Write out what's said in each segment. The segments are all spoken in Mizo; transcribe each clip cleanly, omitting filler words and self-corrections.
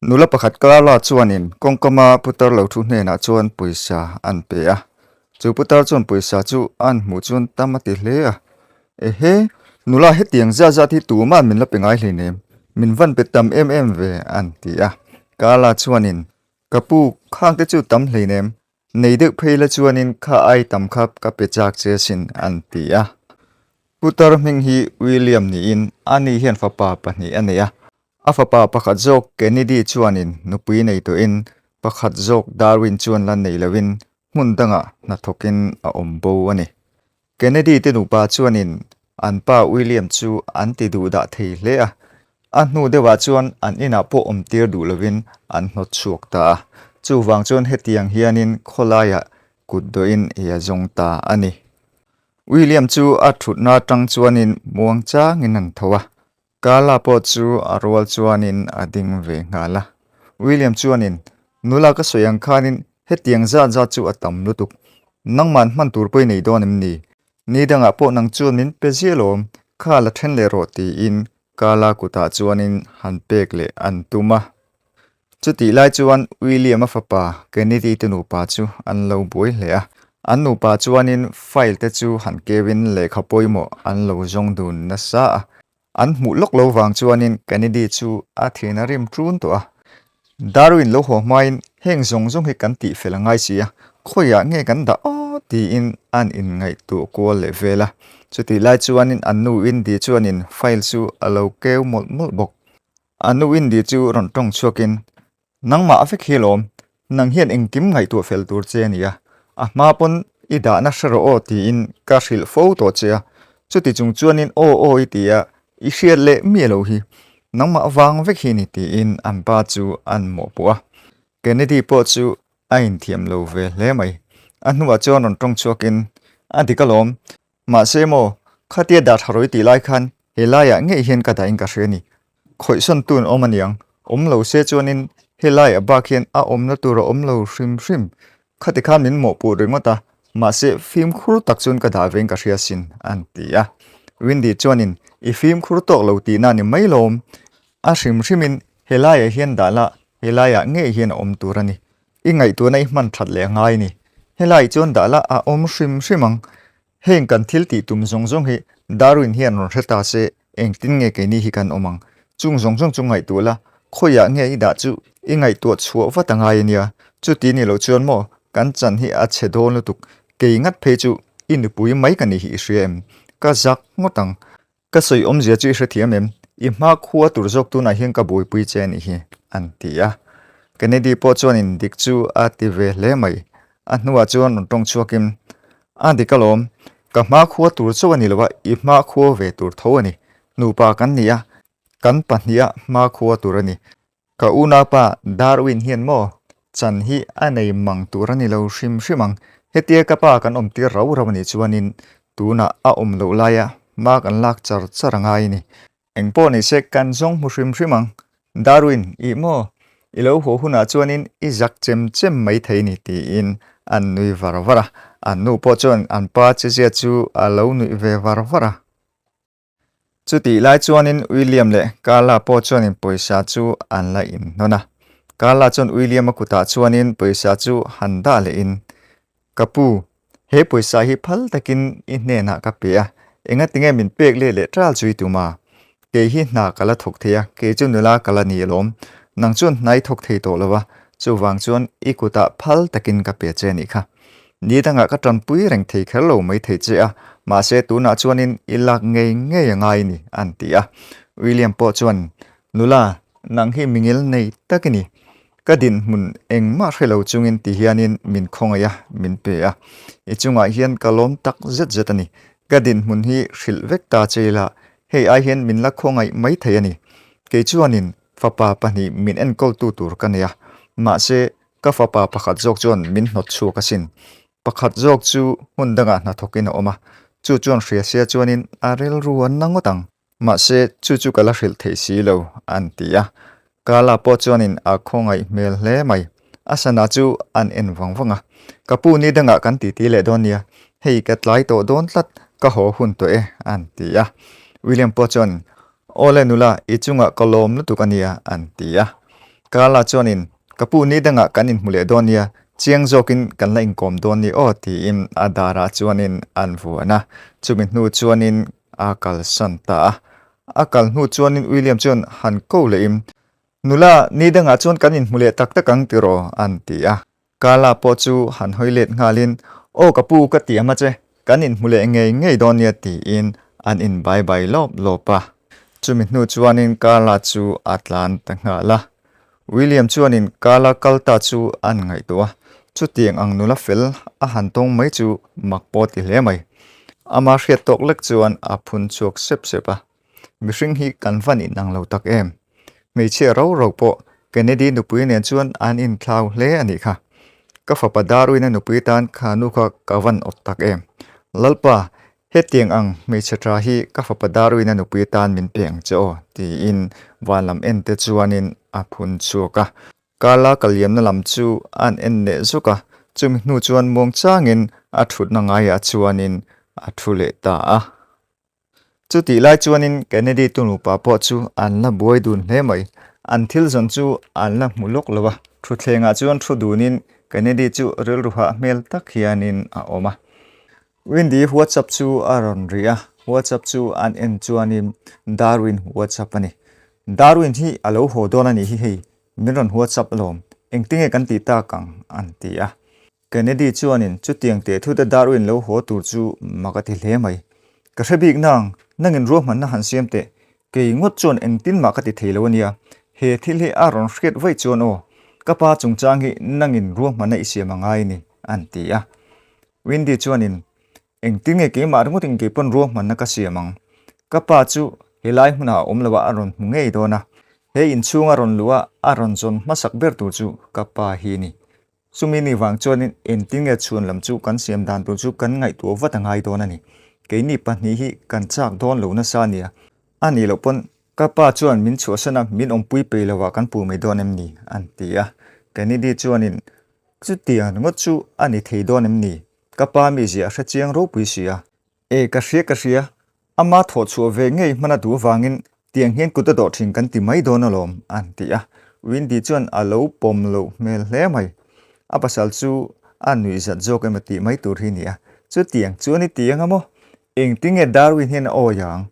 Nula pakhat Carla chuanin kawngkama putar lo thu hnenah chuan pawisa an pe a. Chu putar chuan pawisa chu an hmuh chuan tam a ti hle a. Ehe, nula hetiang zat zat hi tuma'n min la pe ngai hleinem, min van pe tam em em ve an ti a. Carla chuanin, Ka pu, khangte chu tam hleinem, Nei deuh phei la chuanin kha ai tam kha ka pe chak che asin an ti a. Putar hming hi William niin ani hian fapa pahnih a nei a. A fapa pakhat zawk Kennedy chuanin nupui nei tawhin pakhat zawk Darwin chuan la nei loin hmun dangah hnathawkin a awm bo a ni. Kennedy te nupa chuanin an pa William chu an ti duh dah thei hle a, a hnu deuhah chuan an inah pawh awm tir duh lovin an hnawt chhuak ta a, chuvang chuan hetiang hianin khawlaiah kut dawhin ei a zawng ta a ni. William chu a thutna atang chuanin muang changin an tho a, Carla pawh chu a rual chuanin a ding ve nghal a. William chuanin, Nula ka sawi ang khanin hetiang zat zat chu a tam lutuk. Nangman hman tur pawh i nei dawn em ni? Ni dangah pawh nang chuan min pe ziah lawm, kha la then leh rawh tiin Carla kutah chuanin han pek leh an tum a. Chutih lai chuan William-a fapa Kennedy te nupa chu an lo buai hle a. An nupa chuanin file te chu han keuin lehkha pawimawh an lo zawng dun nasa a. An hmuh lawk lo vang chuanin Kennedy chu a thin a rim ṭun tawh a. Darwin lo haw hmain heng zawng zawng hi kan tih fel a ngai si a, khawiah nge kan dah aw tiin an inngaihtuah kual leh vel a. Chutih lai chuanin an nu Indy chuanin file chu a lo keu mawlh mawlh bawk. A nu Indy chu rawn tawng chhuakin, Nangmah vek hi lawm, nang hian engkim ngaihtuah fel tur che a nia, a hma pawn i dahna hre rawh aw tiin ka hrilh fo tawh che a, chuti chung chuanin aw aw i ti a, i hriat leh miah lo hi, nangmah vang vek hi ni tiin an pa chu an mawhpuh a. Kennedy pawh chu a inthiam lo ve hle mai. A hnuah chuan rawn tawng chhuakin, A dik alawm, Mahse maw, khatia dah tha rawi tih lai khan he laiah ngei hian ka dahin ka hria a ni. Khawihsawn tun awm a niang, awm lo se chuanin he laiah bak hian a awmna tur a awm lo hrim hrim. Khati khan min mawhpuh ringawt a, mahse fimkhur tak chuan ka dah vein ka hria sin, an ti a. Windy chuanin, I fimkhur tawk lo tihna a ni mai lawm. A hrim hrimin he laiah hian dah la, he laiah ngei hian a awm tur a ni. I ngaihtuahna i hman that leh a ngai ni. Helai chuan dah la a awm hrim hrim ang. Heng kan thil tih tum zawng zawng hi Darwin hian rawn hre ta se engtin nge keini hi kan awm ang. Chung zawng zawng chu ngaihtuah la, khawiah nge i dah chu i ngaihtuah chhuah vat a ngai a nia. Chuti ni lo chuan maw kan chan hi a chhe dawn lutuk. Kei ngat phei chu i nupui mai ka nih hi i hria em? Ka zak ngawt ang. Ka sawi awmzia chu i hrethiam em? I hma khua tur zawk tunah hian ka buaipui che a nih hi, an ti a. Kennedy pawh chuanin dik chu a ti ve hle mai. A hnuah chuan rawn tawng chhuakin, A dik alawm, ka hma khua tur chauh a ni lo a, i hma khua ve tur tho a ni. Nupa kan ni a, kan pahniha hma khua tur a ni. Ka unaupa Darwin hian maw chan hi a nei mang tur a ni lo hrim hrim ang. Hetia ka pa kan awm tir rau rau a nih chuanin tunah a awm loh laia hma kan lak char char a ngai a ni. Eng pawh ni se kan zawng hmu hrim hrim ang. Darwin, ih maw? I lo haw hunah chuanin i zak chem chem mai thei ni tiin an nui var var a. An nu pawh chuan an pa chezia chu a lo nuih ve var var a. Chutih lai chuanin William leh Carla pawh chuanin pawisa chu an la inhnawn a. Carla chuan William-a kutah chuanin pawisa chu han dah lehin, Ka pu, he pawisa hi phal takin i hnenah ka pe a, engatinge min pek leh leh ṭal chu i tum a? Kei hi hna ka la thawk thei a, kei chu nula ka la ni alawm. Nang chuan hna i thawk thei tawh lo a, chuvang chuan i kutah phal takin ka pe che a nih kha. Ni dangah ka tanpui reng thei kher lo mai thei che a, mahse tunah chuanin i lak ngei ngei a ngai ni, an ti a. William pawh chuan, Nula, nang hi mingil nei tak i ni. Ka dinhmun engmah hre lo chungin ti hianin min khawngaih a, min pe a. I chungah hian ka lawm tak zet zet a ni. Ka dinhmun hi hrilh vek ta che ila, hei ai hian min la khawngaih mai thei a ni. Kei chuanin fapa pahnih min enkawltu tur ka nei a, mahse Ka fapa pakhat zawk chuan min hnawt chhuak asin. Pakhat zawk chu hmun dangah hnathawkin a awm a, chu chuan hria sia chuanin a rilru a na ngawt ang. Mahse, chu chu ka la hrilh thei si lo, an ti a. Kala pawh chuanin a khawngaih hmel hle mai. A sana chu an en vang vang a. Ka pu ni dangah kan titi leh dawn nia, hei ka tlai tawh dawn tlat, ka haw hun tawh e, an ti a. William pawh chuan, Awle nula, i chungah ka lawm lutuk a nia, an ti a. Carla chuanin, Ka pu ni dangah kan inhmu leh dawn nia, chiang zawkin kan la inkawm dawn ni aw tiin a darah chuanin an vuan a. Chumi hnu chuanin a kalsan ta a. A kal hnu chuanin William chuan han ko lehin, Nula, ni dangah chuan kan inhmu leh tak tak ang tiraw? an ti a. Carla pawh chu han hawi let nghalin, Aw ka pu ka ti a che, kan inhmu leh ngei ngei dawn nia tiin an inbai bai lawp lawp a. Chumi hnu chuanin Carla chu a tlan ta nghal a. William chuanin Carla kal ta chu an ngaihtuah a, chutiang ang nula fel a han tawng mai chu mak pawh ti hle mai. Ama hriat tawk lek chuan a phun chhuak sep sep a. Mihring hi kan van inang lo tak em? Hmeichhia ro ro pawh Kennedy nupui nen chuan an inthlau hle a nih kha. Ka fapa Darwin-a nupui tan kha nu kha ka van awt tak em? Lalpa, hetiang ang hmeichhe tha hi ka fapa Darwin-a nupui tan min pe ang che aw, tiin van lam en te chuanin a phun chhuak a. Carla ka liamna lam chu an en leh zuk a, chumi hnu chuan muangchangin a thutna ngaiah chuanin a thu leh ta a. Chutih lai chuanin Kennedy tu nupa pawh chu an la buai dun hle mai. An thil zawn chu an la hmu lawk lo a. Thutthlengah chuan thu dunin Kennedy chu rilru hah hmel tak hianin a awm a. Windy WhatsApp chu a rawn ri a, WhatsApp chu an en chuanin Darwin WhatsApp a ni. Darwin hi a lo haw dawn a nih hi hei, min rawn WhatsApp alawm, engtinge kan tih tak ang? an ti a. Kennedy chuanin chutiang teh thute Darwin lo haw tur chu mak a ti hle mai. Ka hre bik nang, nangin ruahmanna han siam teh. Kei ngawt chuan engtin mah ka ti thei lo ania. He thil hi a rawn hriat vaih chuan aw, ka pa chungchang hi nangin ruahmanna i siam a ngai ni, an ti a. Wendy chuanin, Engtin nge keimah ringawtin kei pawn ruahmanna ka siam ang? Ka pa chu helai hmunah a awm lo a, a rawn hmu ngei dawn a. He inchhunga rawn luh a, a rawn zawn hmasak ber tur chu ka pa hi ni. Chumi ni vang chuanin engtin nge chhuan lam chu kan siam dan tur chu kan ngaihtuah vat a ngai dawn a ni. Keini pahnih hi kan chak dawn lo nasa a nia. A nih loh pawn ka pa chuan min chhuahsan a, min awmpui pei lo ah kan puh mai dawn em ni? an ti a. Kennedy chuanin chutiang ringawt chu a ni thei dawn em ni? Ka pa mizia a hre chiang ropui si a. E, ka hria ka hria, ama thawh chhuah ve ngei hman a duh avangin tiang hian kut a dawh thin kan ti mai dawn alawm, an ti a. Windy chuan a lo pawm loh hmel hle mai. A pasal chu a nuih zat zawk emaw tih mai tur hi ni a. Chutiang chuan i ti anga maw? Engtinge Darwin hian a awi ang?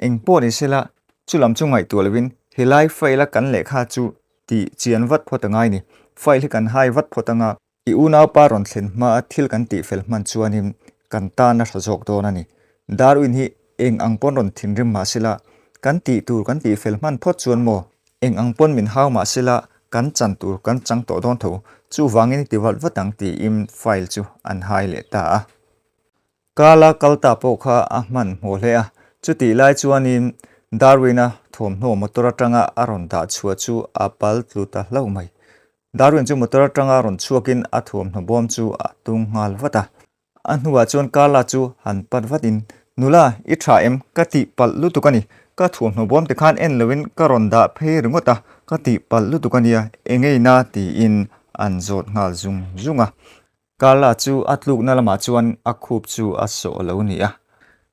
Eng pawh ni sela, chulam chu ngaihtuah lovin helai file a kan lehkha chu tih chian vat phawt a ngai ni. File hi kan hai vat phawt anga. I unaupa rawn thlen hmaa thil kan tihfel hman chuanin kan tan a hra zawk dawn a ni. Darwin hi eng ang pawn rawn thinrim mah sela, kan tih tur kan tihfel hman phawt chuan maw? Eng ang pawn min hau mah sela, kan chan tur kan chang tawh dawn tho. Chuvangin i ti vat vat ang tiin file chu an hai leh ta a. Kala kal ta pawh kha a hman hmuh hle a, chutih lai chuanin Darwin-a thawmhnaw motor atanga a rawn dah chhuah chu a pal tlu ta hlauh mai. Darwin chu motor atanga rawn chhuakin a thuamhnaw bawm chu a tung nghal vat a. A hnuah chuan Carla chu han pat vatin, Nula, i tha em? Ka tihpalh lutuk a ni. Ka thuamhnaw bawm te khan en loin ka rawn dah phei ringawt a, ka tihpalh lutuk a nia, engei na? tiin an zawt nghal zung zung a. Carla chu a tlukna lamah chuan a khup chu a sawh lo ni a.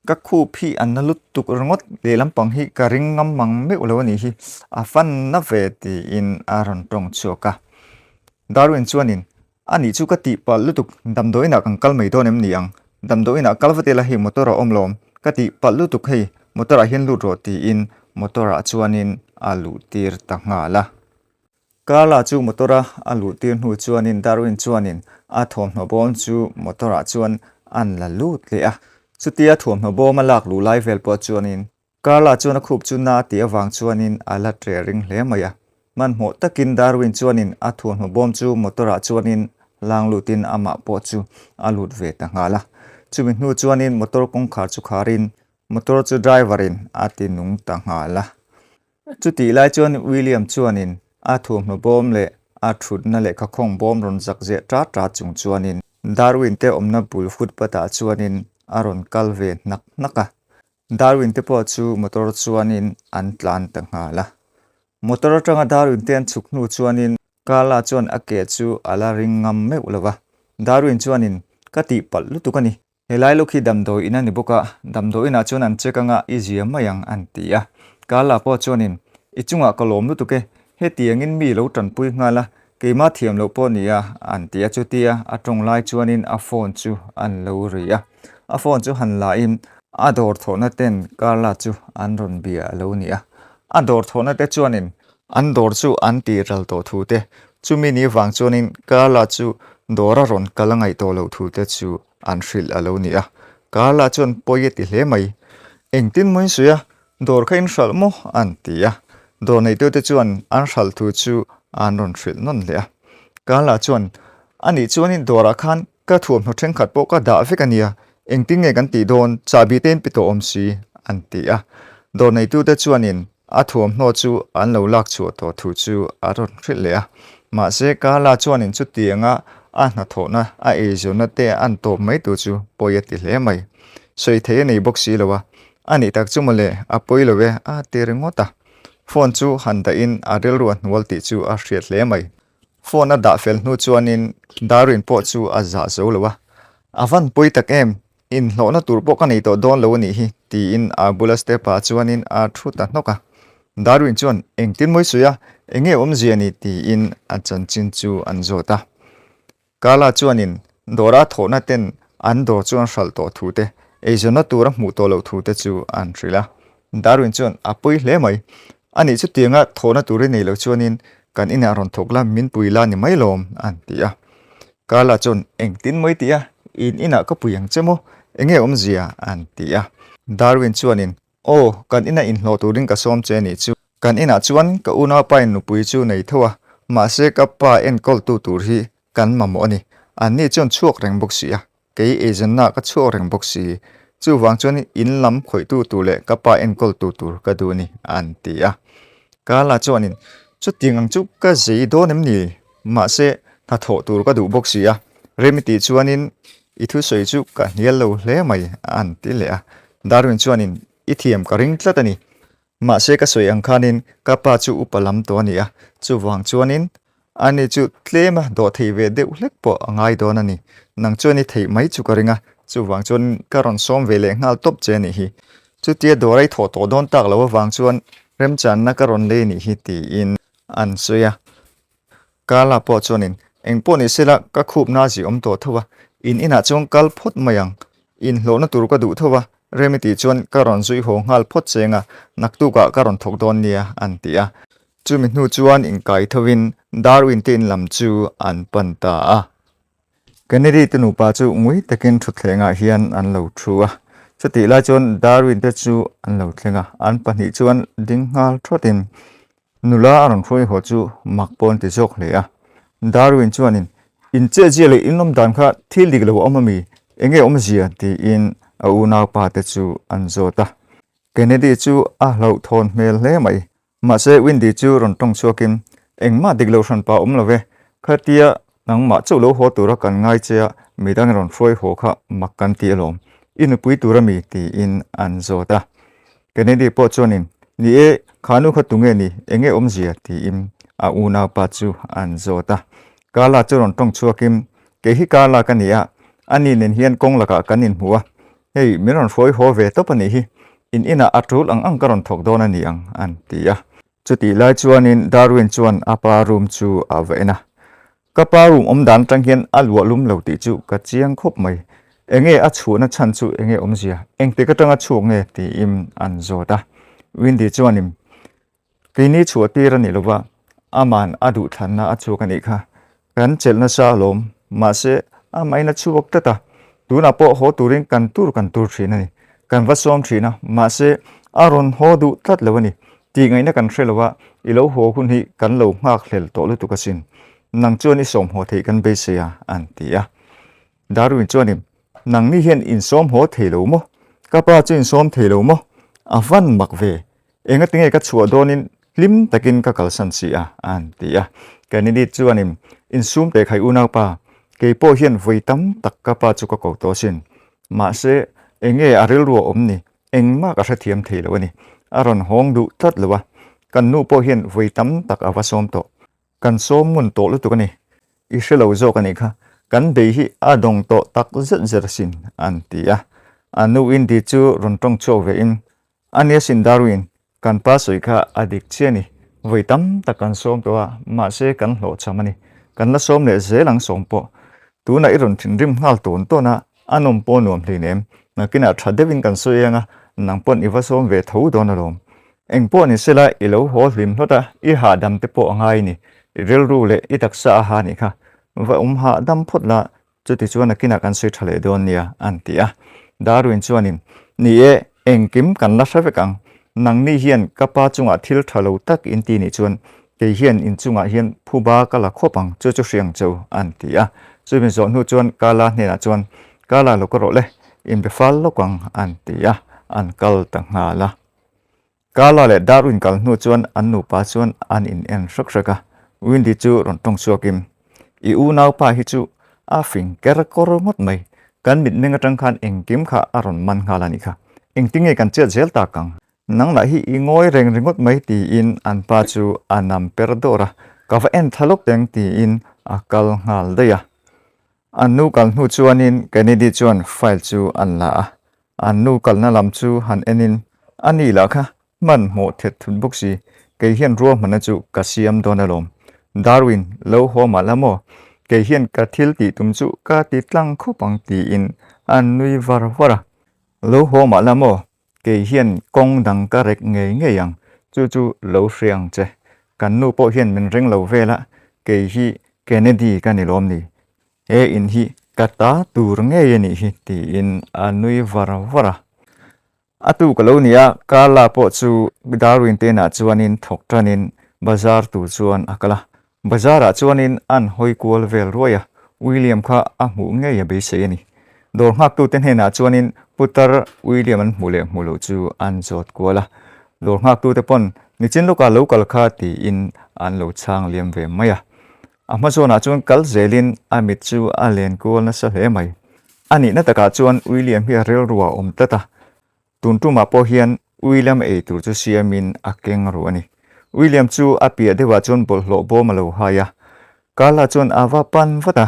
Ka khup hi a na lutuk ringawt, lehlam pang hi ka ring ngam mang meuh lo a nih hi, a fan na ve tiin a rawn tawng chhuak a. Darwin chuanin, A nih chu ka tihpalh lutuk, damdawiinah kan kal mai dawn em ni ang? Damdawiinah kal vat ila hei motor a awm lawm, ka tihpalh lutuk hei, motor ah hian lut rawh tiin motor ah chuanin a luh tir ta nghal a. Carla chu motor a a luh tir hnu chuanin Darwin chuanin a thuamhnaw bawm chu motor ah chuan an la lut leh a. Chutia thuamhnaw bawm a lak luh lai vel pawh chuanin Carla chuan a khup chu na a tih avang chuanin a la tle ring hle mai a. Hmanhmawh takin Darwin chuanin a thuamhnaw bawm chu motor ah chuanin lang lutin amah pawh chu a lut ve ta nghal a. Chumi hnu chuanin motor kawngkhar chu kharin motor chu driver in a ti nung ta nghal a. Chutih lai chuan William chuanin a thuamhnaw bawm leh a thutna lehkha khawng bawm rawn zak zeh ṭat ṭat chung chuanin Darwin te awmna bul footpath ah chuanin a rawn kal ve hnak hnak a. Darwin te pawh chu motor chuanin an tlan ta nghal a. Motor atanga Darwin te an chhuk hnu chuanin Carla chuan a ke chu a la ring ngam meuh lo va. Darwin chuanin, Ka tihpalh lutuk a ni. Helai luk hi damdawi in a ni bawk a, damdawi inah chuan an check anga i zia mai ang an ti a. Carla pawh chuanin, I chungah ka lawm lutuk e, Hetiangin mi lo tanpui nghal a, keimah thiam loh pawh nia, an ti a. Chutia a tawng lai chuanin a phone chu an lo ri a. A phone chu han lahin a dawr thawhna ten Carla chu an rawn bia a lo ni a. A dawr thawhna te chuanin an dawr chu an tih ral tawh thu te, chumi ni vang chuanin Carla chu dawr a rawn kal a ngaih tawh loh thu te chu an hrilh a lo ni a. Carla chuan pawi a ti hle mai. Engtin maw in sawi a, Dawr kha in hralh maw? an ti a. Dawr neitute chuan an hralh thu chu an rawn hrilh nawn hle a. Carla chuan, A nih chuanin dawrah khan ka thuamhnaw thenkhat pawh ka dah vek a nia, engtin nge kan tih dawn, chahbi te in pe tawh awm si, an ti a. Dawr neitute chuanin a thuamhnaw chu an lo lak chhuah tawh thu chu a rawn hrilh leh a. Mahse, Carla chuanin chutianga a hnathawhna, a eizawnna te an tawp mai tur chu pawi a ti hle mai. Sawi thei a nei bawk si lo a. A nih tak chu mawle, a pawi lo e, a ti ringawt a. Phone chu han dahin a rilru a hnual tih chu a hriat hle mai. Phone a dah fel hnu chuanin Darwin pawh chu a zah zo lo a. A van pawi tak em, inhlawhna tur pawh ka nei tawh dawn lo a nih hi, tiin a bula step ah chuanin a thu ta hnawk a. Darwin chuan engtin mawi sawi a, enge awmzia ni tiin a chanchin chu an zawt a. Carla chuanin dawra thawhna ten an dawr chu an hralh tawh thu te, eizawnna tur a hmuh tawh loh thu te chu an hrilh a. Darwin chuan a pawi hle mai. Anih chutianga thawhna tur i nei loh chuanin kan inah rawn thawk la, min pui la ni mai lawm, an ti a. Carla chuan engtin maw i tih a, in inah ka pui ang che maw? Enge awmzia? an ti a. Darwin chuanin Aw, kan inah inhlawh turin ka sawm che nih chu. Kan inah chuan ka unaupain nupui chu nei tho a, mahse ka pa enkawltu tur hi kan mamawh a ni. Anni chuan chhuak reng bawk si a, kei eizawnnaah ka chhuak reng bawk si. Chuvang chuan in lam khawihtu tur leh ka pa enkawltu tur ka duh a ni, an ti a. Carla chuanin, Chutiang ang chu ka zei dawn em ni? Mahse, hnathawh tur ka duh bawk si a, Remi tih chuanin i thusawi chu ka hnial lo hle mai, an ti leh a. Darwin chuanin i thiam ka ring tlat a ni. Mahse ka sawi ang khanin ka pa chu upa lam tawh a ni a, chuvang chuanin ani chu tlema dawh thei ve deuh hlek pawh a ngai dawn a ni. Nang chuan i theih mai chu ka ring a, chuvang chuan ka rawn sawm ve leh nghal tawp che a nih hi. Chutia dawr a i thawh tawh dawn tak loh avang chuan remchanna ka rawn lei a nih hi tiin an sawi a. Carla pawh chuanin, Eng pawh ni sela, ka khupna a ziawm tawh tho a, in inah chuan kal phawt mai ang. Inhlawhna tur ka duh tho a, Remi tih chuan ka rawn zui haw nghal phawt cheng a, naktukah ka rawn thawk dawn nia, an ti a. Chumi hnu chuan inkai thovin Darwin te in lam chu an pan ta a. Kennedy te nupa chu ngui takin thutthlengah hian an lo thu a. Chutih lai chuan Darwin te chu an lo thleng a, an pahnih chuan ding nghal thawtin Nula a rawn hruai haw chu mak pawh an ti zawk hle a. Darwin chuanin, In chehzia leh in awm dan kha thil dik lo a awm ami? Enge awmzia? tiin a unaupa te chu an zawt a. Kennedy chu a hlauhthawn hmel hle mai. Mahse Windy chu rawn tawng chhuakin, Engmah dik lo hranpa awm lo ve. Khatia nangmah chauh lo haw tura kan ngai che a, midang rawn hruai haw kha mak kan ti alawm. I nupui tur ami? tiin an zawt a. Kennedy pawh chuanin, Ni e, kha nu kha tunge ni, enge awmzia? tiin a unaupa chu an zawt a. Carla chu rawn tawng chhuakin, Kei hi Carla ka ni a, ani nen hian kawng lakah kan inhmu a, hei min rawn hruai haw ve tawp a nih hi, in inah a tul ang ang ka rawn thawk dawn a ni ang, an ti a. Chutih lai chuanin Darwin chuan a pa room chu a va en a, Ka pa room awm dan atang hian a luah lum lo tih chu ka chiang khawp mai. Enge a chhuahna chhan chu enge awmzia? Engtik atanga chhuak nge? tiin an zawt a. Windy chuanin, Keini chhuah tir a nih lova, aman a duhthlanna a chhuak a nih kha. Kan chelh nasa alawm, mahse amahin a chhuak tlat a. Tunah pawh haw turin kan tur kan tur thin a ni. Kan va sawm thin a, mahse a rawn haw duh tlat lo a ni. Tih ngaihna kan hre lo a, i lo haw hun hi kan lo nghak hlel tawh lutuk asin. Nang chuan i sawm haw theih kan beisei a, an ti a. Darwin chuanin, Nangni hian in sawm haw thei lo maw? Ka pa chu in sawm thei lo maw? A van mak ve. Engatinge ka chhuah dawnin hlim takin ka kalsan si a, an ti a. Kennedy chuanin, Insum teh khai unaupa, kei pawh hian vawi tam tak ka pa chu ka ko tawh asin. Mahse, enge a rilru a awm ni? Engmah ka hrethiam thei lo a ni. A rawn hawng duh tlat lo a, kan nu pawh hian vawi tam tak a va sawm tawh. Kan sawm ngun tawh lutuk a ni. I hre lo zawk a nih kha. Kan bei hi a dawng tawh tak zet zet asin, an ti a. A nu Indy chu rawn tawng chhuak ve in, A nia sin Darwin, kan pa sawi kha a dik chiah a ni. Vawi tam tak kan sawm tawh a, mahse kan hlawhchham a ni. Kan la sawm leh zel ang sawm pawh. Tunah i rawn thinrim nghal tawn tawn a, a nawm pawh nuam hleinem. Nakinah tha deuhin kan sawi ang a, nang pawn i va sawm ve tho dawn alawm. Eng pawh ni sela i lo haw hlim hlawt a, i hahdam te pawh a ngai ni. I rilru leh i taksa a ha nih kha. Va awm hahdam phawt la, Chutichuan nakinah kan sawi tha leh dawn nia, an ti a. Darwin chuanin, Ni e, engkim kan la hre vek ang. Nangni hian ka pa chungah thil tha lo tak in ti nih chuan kei hian in chungah hian phuba ka la khawp ang, chu chu hriang che u, an ti a. Chumi zawh hnu chuan Kala hnenah chuan, Kala lo ka rawh le, inbe fal lawk ang, an ti a, an kal ta nghal a. Carla leh Darwin kal hnu chuan an nupa chuan an in en hrek hrek a, Windy chu rawn tawng chhuakin, I unaupa hi chu a fing ker kawr ngawt mai, kan mitmeng atang khan engkim kha a rawn man nghal a nih kha, engtinge kan chet zel tak ang? Nang lah hi i ngawi reng ringawt mai tiin an pa chu a nam per dawr a, ka va en thla lawk teng tiin a kal nghal daih a. An nu kal hnu chuanin Kennedy chuan file chu an la a, an nu kalna lam chu han enin, A ni lah kha, hmanhmawh thet thut bawk si, kei hian ruahmanna chu ka siam dawn alawm. Darwin, lo haw mah la maw? Kei hian ka thil tih tum chu ka ti tlang khawp ang tiin an nui var var a. Lo haw mah la maw? Kei hian kawng dang ka rek ngei ngei ang, chu chu lo hre ang che. Kan nu pawh hian min ring lo vel a, kei hi Kennedy ka ni lawm ni? He in hi ka ta tur ngei a nih hi tiin a nui var var a. A tu ka lo ni a, Carla pawh chu Darwin te inah chuanin thawk tanin bazar tur chuan a kal a. Bazar ah chuanin an hawi kual vel ruai a, William kha a hmuh ngei a beisei a ni. Dawr nghaktute hnenah chuanin putar William an hmuh leh hmuh loh chu an zawt kual a, dawr nghaktute pawn nichin lawkah lo kal kha tiin an lo chhang liam ve mai a. A hma zawnah chuan kal zelin a mit chu a len kual nasa hle mai. A nihna takah chuan William hi a rilru a awm tlat a, Tun tumah pawh hian William ei tur chu siamin a keng ru a ni. William chu a piah deuhah chuan bawlhhlawh bawm a lo hai a. Carla chuan a va pan vat a,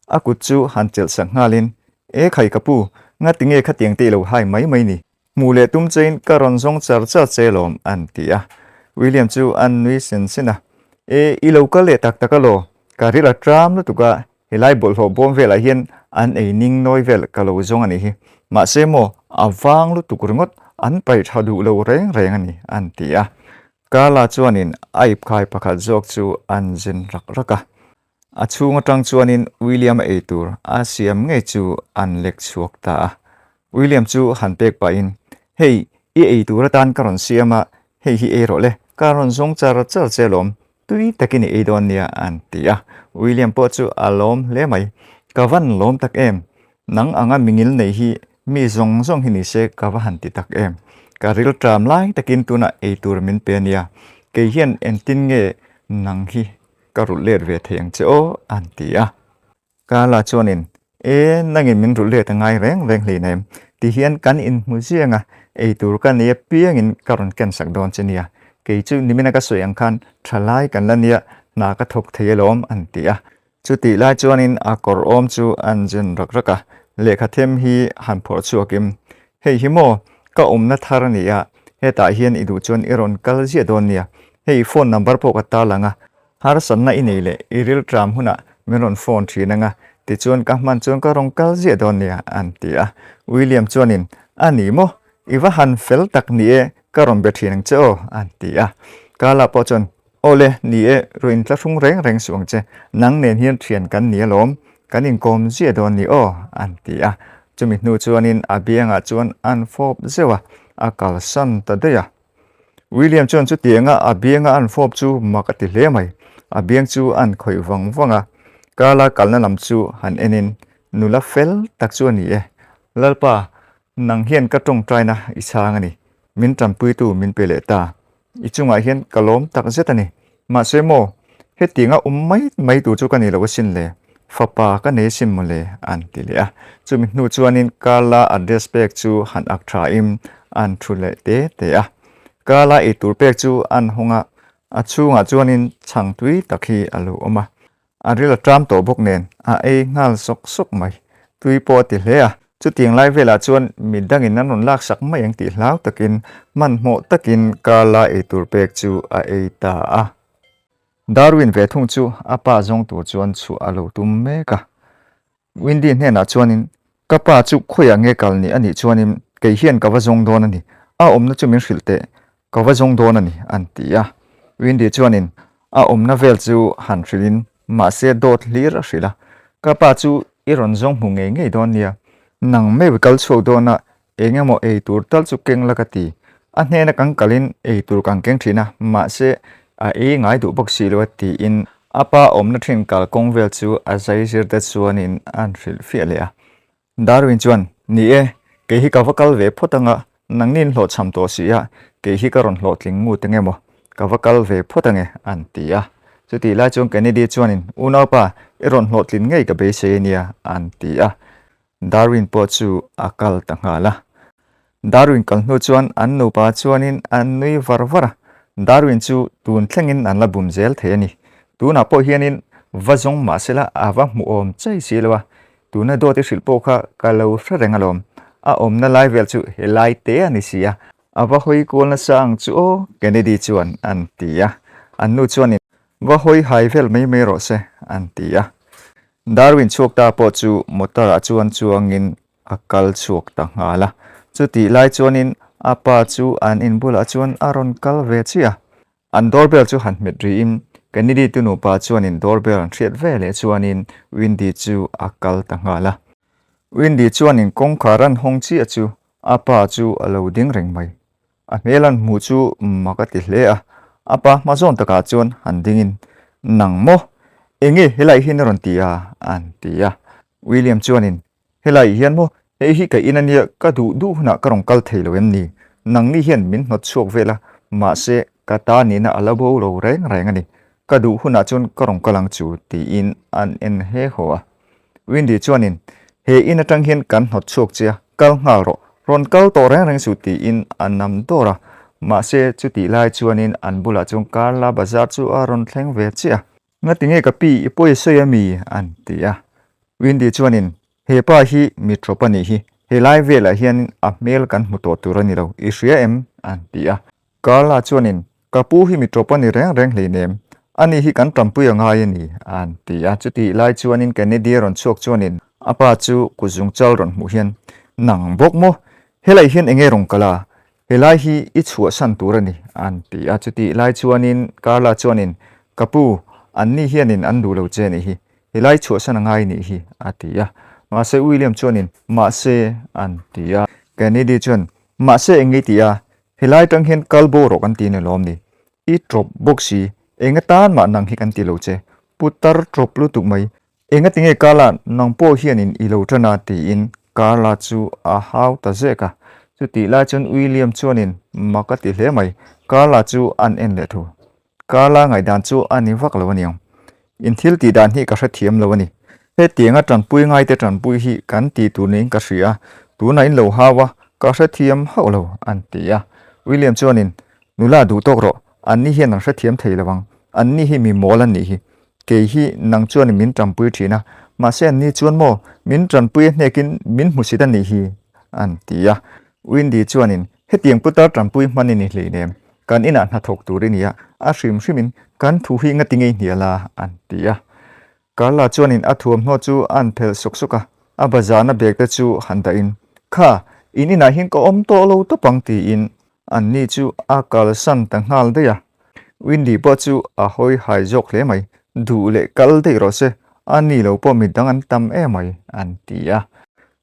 a kut chu han chelh sak nghalin, E khai ka pu, ngati nge khatiang te i lo hai mai mai ni? Hmuh leh tum chein ka rawn zawng char char che lawm, an ti a. William chu a nui sen sen a, E, i lo kal leh tak tak alaw? Ka ril a tram lutuk a, Helai bawlhhlawh bawm velah hian an ei ning nawi vel ka lo zawng a nih hi. Mahse maw, a vang lutuk ringawt an paih tha duh lo reng reng a ni, an ti a. Carla chuanin a ipkhai pakhat zawk chu an zen rak rak a. A chhung atang chuanin William a ei tur a siam ngei chu an lek chhuak ta a. William chu han pek pahin, Hei, i ei tur atan ka rawn siam a, hei hi ei rawh le, ka rawn zawng char char che alawm, Tui takin i ei dawn nia an ti a, William pawh chu a lawm hle mai. Ka van lawm tak em? Nang anga mingil nei hi mi zawng zawng hi ni se ka va han ti tak em? Ka ril tram lai takin tunah ei tur min pe nia, kei hian engtin nge nang hi ka rulh let ve thei ang che aw an ti a. Carla chuanin, E, nangin min rulh let a ngai reng reng hlei nem. Ti hian kan inhmu ziang a, ei tur ka nei apiangin ka rawn ken sak dawn che nia. Kei chu nimina ka sawi ang khan thalai kan la nia, hna ka thawk thei alawm, an ti a. Chutih lai chuanin a kawr awm chu an zen rak rak a, lehkha them hi han phawrh chhuakin, Hei hi maw, ka awmna thar a ni a, hetah hian i duh chuan i rawn kal ziah dawn nia. Hei phone number pawh ka tarlang a, Harsatna i nei leh i rilṭam hunah min rawn phone ṭhin anga, tichuan ka hman chuan ka rawn kal ziah dawn nia, an ti a. William chuanin, A ni maw? I va han fel tak ni e, ka rawn be ṭhin ang che aw, an ti a. Carla pawh chuan, Aw le, ni e, rawn intlahrung reng reng suh ang che, nang nen hian ṭhian kan ni alawm, kan inkawm ziah dawn ni aw, an ti a. Chumi hnu chuanin a biangah chuan an fawp zeuh a, a kalsan ta daih a. William chuan chutianga a bianga an fawp chu mak a ti hle mai. A biang chu an khawih vang vang a, Carla kalna lam chu han enin, Nula fel tak chu a ni e. Lalpa, nang hian ka tawngtaina i chhang a ni. Min tanpuitu min pe leh ta. I chungah hian ka lawm tak zet a ni. Mahse maw, hetianga awm mai mai tur chu ka ni lo asin le, fapa ka nei asin maw le, an ti leh a. Chumi hnu chuanin Carla address pek chu han ak thain an thu leh te te a. Carla eitur pek chu an hawng a, a chhungah chuanin chhang tui tak hi a lo awm a. A ril a ṭam tawh bawk nen a ei nghal sawk sawk mai. Tui pawh a ti hle a. Chutiang lai velah chuan mi dangin an rawn laksak mai ang tih hlau takin hmanhmawh takin Carla eitur pek chu a ei ta a. Darwin ve thung chu a pa zawng tur chuan chhuah a lo tum mek a. Windy hnenah chuanin, Ka pa chu khawiah nge kal ni a nih chuanin kei hian ka va zawng dawn a ni, a awmna chu min hrilh teh, ka va zawng dawn a ni, an ti a. Windy chuanin a awmna vel chu han hrilhin mahse dawt hlir a hrilh a, Ka pa chu i rawn zawng hmu ngei ngei dawn nia, nang meuh i kal chhuak dawn a, Eng emaw ei tur tal chu keng la ka ti. A hnena kan kalin ei tur kan keng thin a, mahse a ei ngai duh bawk si lo a tiin a pa awmna thin kalkawng vel chu a zai zir te chuanin a hrilh fiah leh a. Darwin chuan, Ni e, kei hi ka va kal ve phawt anga, nangni in hlawhchham tawh si a, kei hi ka rawn hlawhtling ngut eng emaw, ka va kal ve phawt ange, an ti a. Chutih lai chuan Kennedy chuanin, Unaupa, i rawn hlawhtlin ngei ka beisei a nia, an ti a. Darwin pawh chu a kal ta nghal a. Darwin kal hnu chuan an nupa chuanin an nui var var a, Darwin chu tun thlengin an la bum zel thei a ni. Tunah pawh hianin va zawng mah sela a va hmuhawm chai si lo a, tuna dawt i hrilh pawh kha ka lo hre reng alawm. A awmna lai vel chu helai te a ni si a, a va hawi kual nasa ang chu aw, Kennedy chuan an ti a. An nu chuanin va hawi hai vel mai mai rawh se an ti a. Darwin chhuak ta pawh chu motor ah chuan chuangin a kal chhuak ta nghal a. Chutih lai chuanin a pa chu an in bulah chuan a rawn kal ve chiah a. An doorbell chu han hmet rihin Kennedy te nupa chuanin doorbell an hriat ve leh chuanin Windy chu a kal ta nghal a. Windy chuanin kawngkhar an hawng chiah chu a pa chu a lo ding reng mai. A hmel an hmuh chu mak a ti hle a, a pa hma zawn takah chuan han dingin, Nang maw? Enge helai hian a rawn ti a? an ti a. William chuanin, Helai hian maw? Hei hi ka in a nia, ka duh duh hunah ka rawn kal thei lo em ni? Nangni hian min hnawt chhuak vel a, mahse ka ta nihna a la bo lo reng reng a ni. Ka duh hunah chuan ka rawn kal ang chu, tiin an en he haw a. Windy chuanin, He in atang hian kan hnawt chhuak che a, kal nghal rawh, rawn kal tawh reng reng suh tiin a nam dawr a. Mahse, chutih lai chuanin an bulah chuan Carla bazar chu a rawn thleng ve chiah a. Ngati nge ka pi, i pawi a sawi a mi? an ti a. Windy chuanin, He pa hi mi tawp a nih hi, helai velah hianin a hmel kan hmu tawh tur a ni lo, i hria em? an ti a. Carla chuanin, Ka pu hi mi tawp a ni reng reng hleinem, ani hi kan tanpui a ngai a ni, an ti a. Chutih lai chuanin Kennedy a rawn chhuak chuanin a pa chu kut zungchal rawn hmuh hian, Nang bawk maw? Helai hian enge rawn kal a? Helai hi i chhuahsan tur a ni, an ti a. Chutih lai chuanin Carla chuanin, Ka pu, anni hianin an duh lo che a nih hi, helai chhuahsan a ngai nih hi, a ti a. Mahse William chuanin, Mahse, an ti a. Kennedy chuan, Mahse eng nge i ti a? Helai tang hian kal bo rawh kan ti ni lawm ni? I tawp bawk si, eng atan mah nang hi kan ti lo che. Pu tar tawp lutuk mai. Enga tinge Carla nang pawh hianin i lo tan a tiin Carla chu a hau ta zek a. Chutih lai chuan William chuanin mak a ti hle mai, Carla chu an en leh thu. Carla ngaihdan chu a ni vak lo aniang. In thil tih dan hi ka hrethiam lo a ni. Hetianga tanpui ngaite tanpui hi kan ti tur niin ka hria a, tunah in lo hau a, ka hrethiam hauh lo, an ti a. William chuanin, Nula duh tawk rawh, anni hian an hrethiam thei lo ang, anni hi mi mawl an nih hi. Kei hi nang chuanin min tanpui thin a, mahse anni chuan maw min tanpui a hnekin min hmusit a nih hi, an ti a. Windy chuanin, Hetiang putar tanpui hman i ni hleinem, kan inah hnathawk tur i ni a, a hrim hrimin kan thu hi ngati ngei hnial a, an ti a. Carla chuanin a thuamhnaw chu a'n phelh sawk sawk a, a bazarna bag te chu han dahin, Kha, in inah hian ka awm tawh lo tawp ang tiin anni chu a kalsan ta nghal daih a. Windy pawh chu a hawi hai zawk hle mai, Duh leh kal daih rawh se, a ni lo pawh midang an tam em mai, an ti a.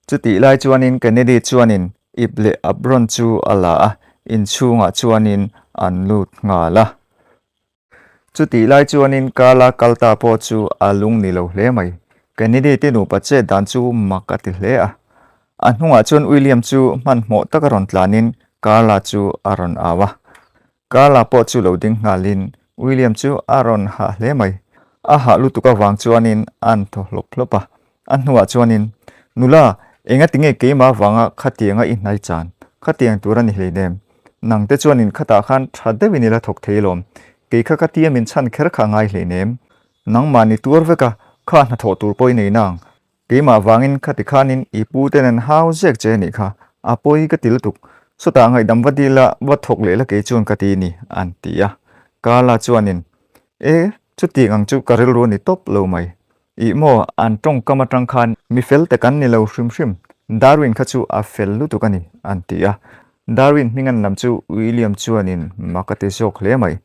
Chutih lai chuanin Kennedy chuanin ip leh apron chu a la a, inchhungah chuanin an lut nghal a. Chutih lai chuanin Carla kal ta pawh chu a lung ni lo hle mai. Kennedy te nupa chet dan chu mak a ti hle a. A hnungah chuan William chu hmanhmawh taka rawn tlanin Carla chu a rawn au a. Carla pawh chu lo ding nghalin William chu a rawn hah hle mai. A hah lutuk avang chuanin a'n thaw hlawp hlawp a. A hnuah chuanin, Nula, engati nge keimah avanga khatianga i hnai chan? Khatiang tur a ni hleinem. Nangte chuanin khatah khan tha deuhin i la thawk thei alawm. Kei kha ka tia min chhan kher kha a ngai hleinem. Nangmah ni tuar veka kha hnathawh tur pawh i nei nang. Keimah vangin khati khanin i pu ten an hau zek che anih kha, a pawi ka ti lutuk. Sawtah ngaihdam va dil a, va thawk leh la kei chuan ka ti ni, an ti a. Carla chuanin, E, chutiang ang chu ka rilru a ni tawp lo mai. Ih maw, an tawngkam atang khan mi fel tak an ni lo hrim hrim. Darwin kha chu a fel lutuk a ni, an ti a. Darwin hming an lam chu William chuanin mak a ti zawk hle mai.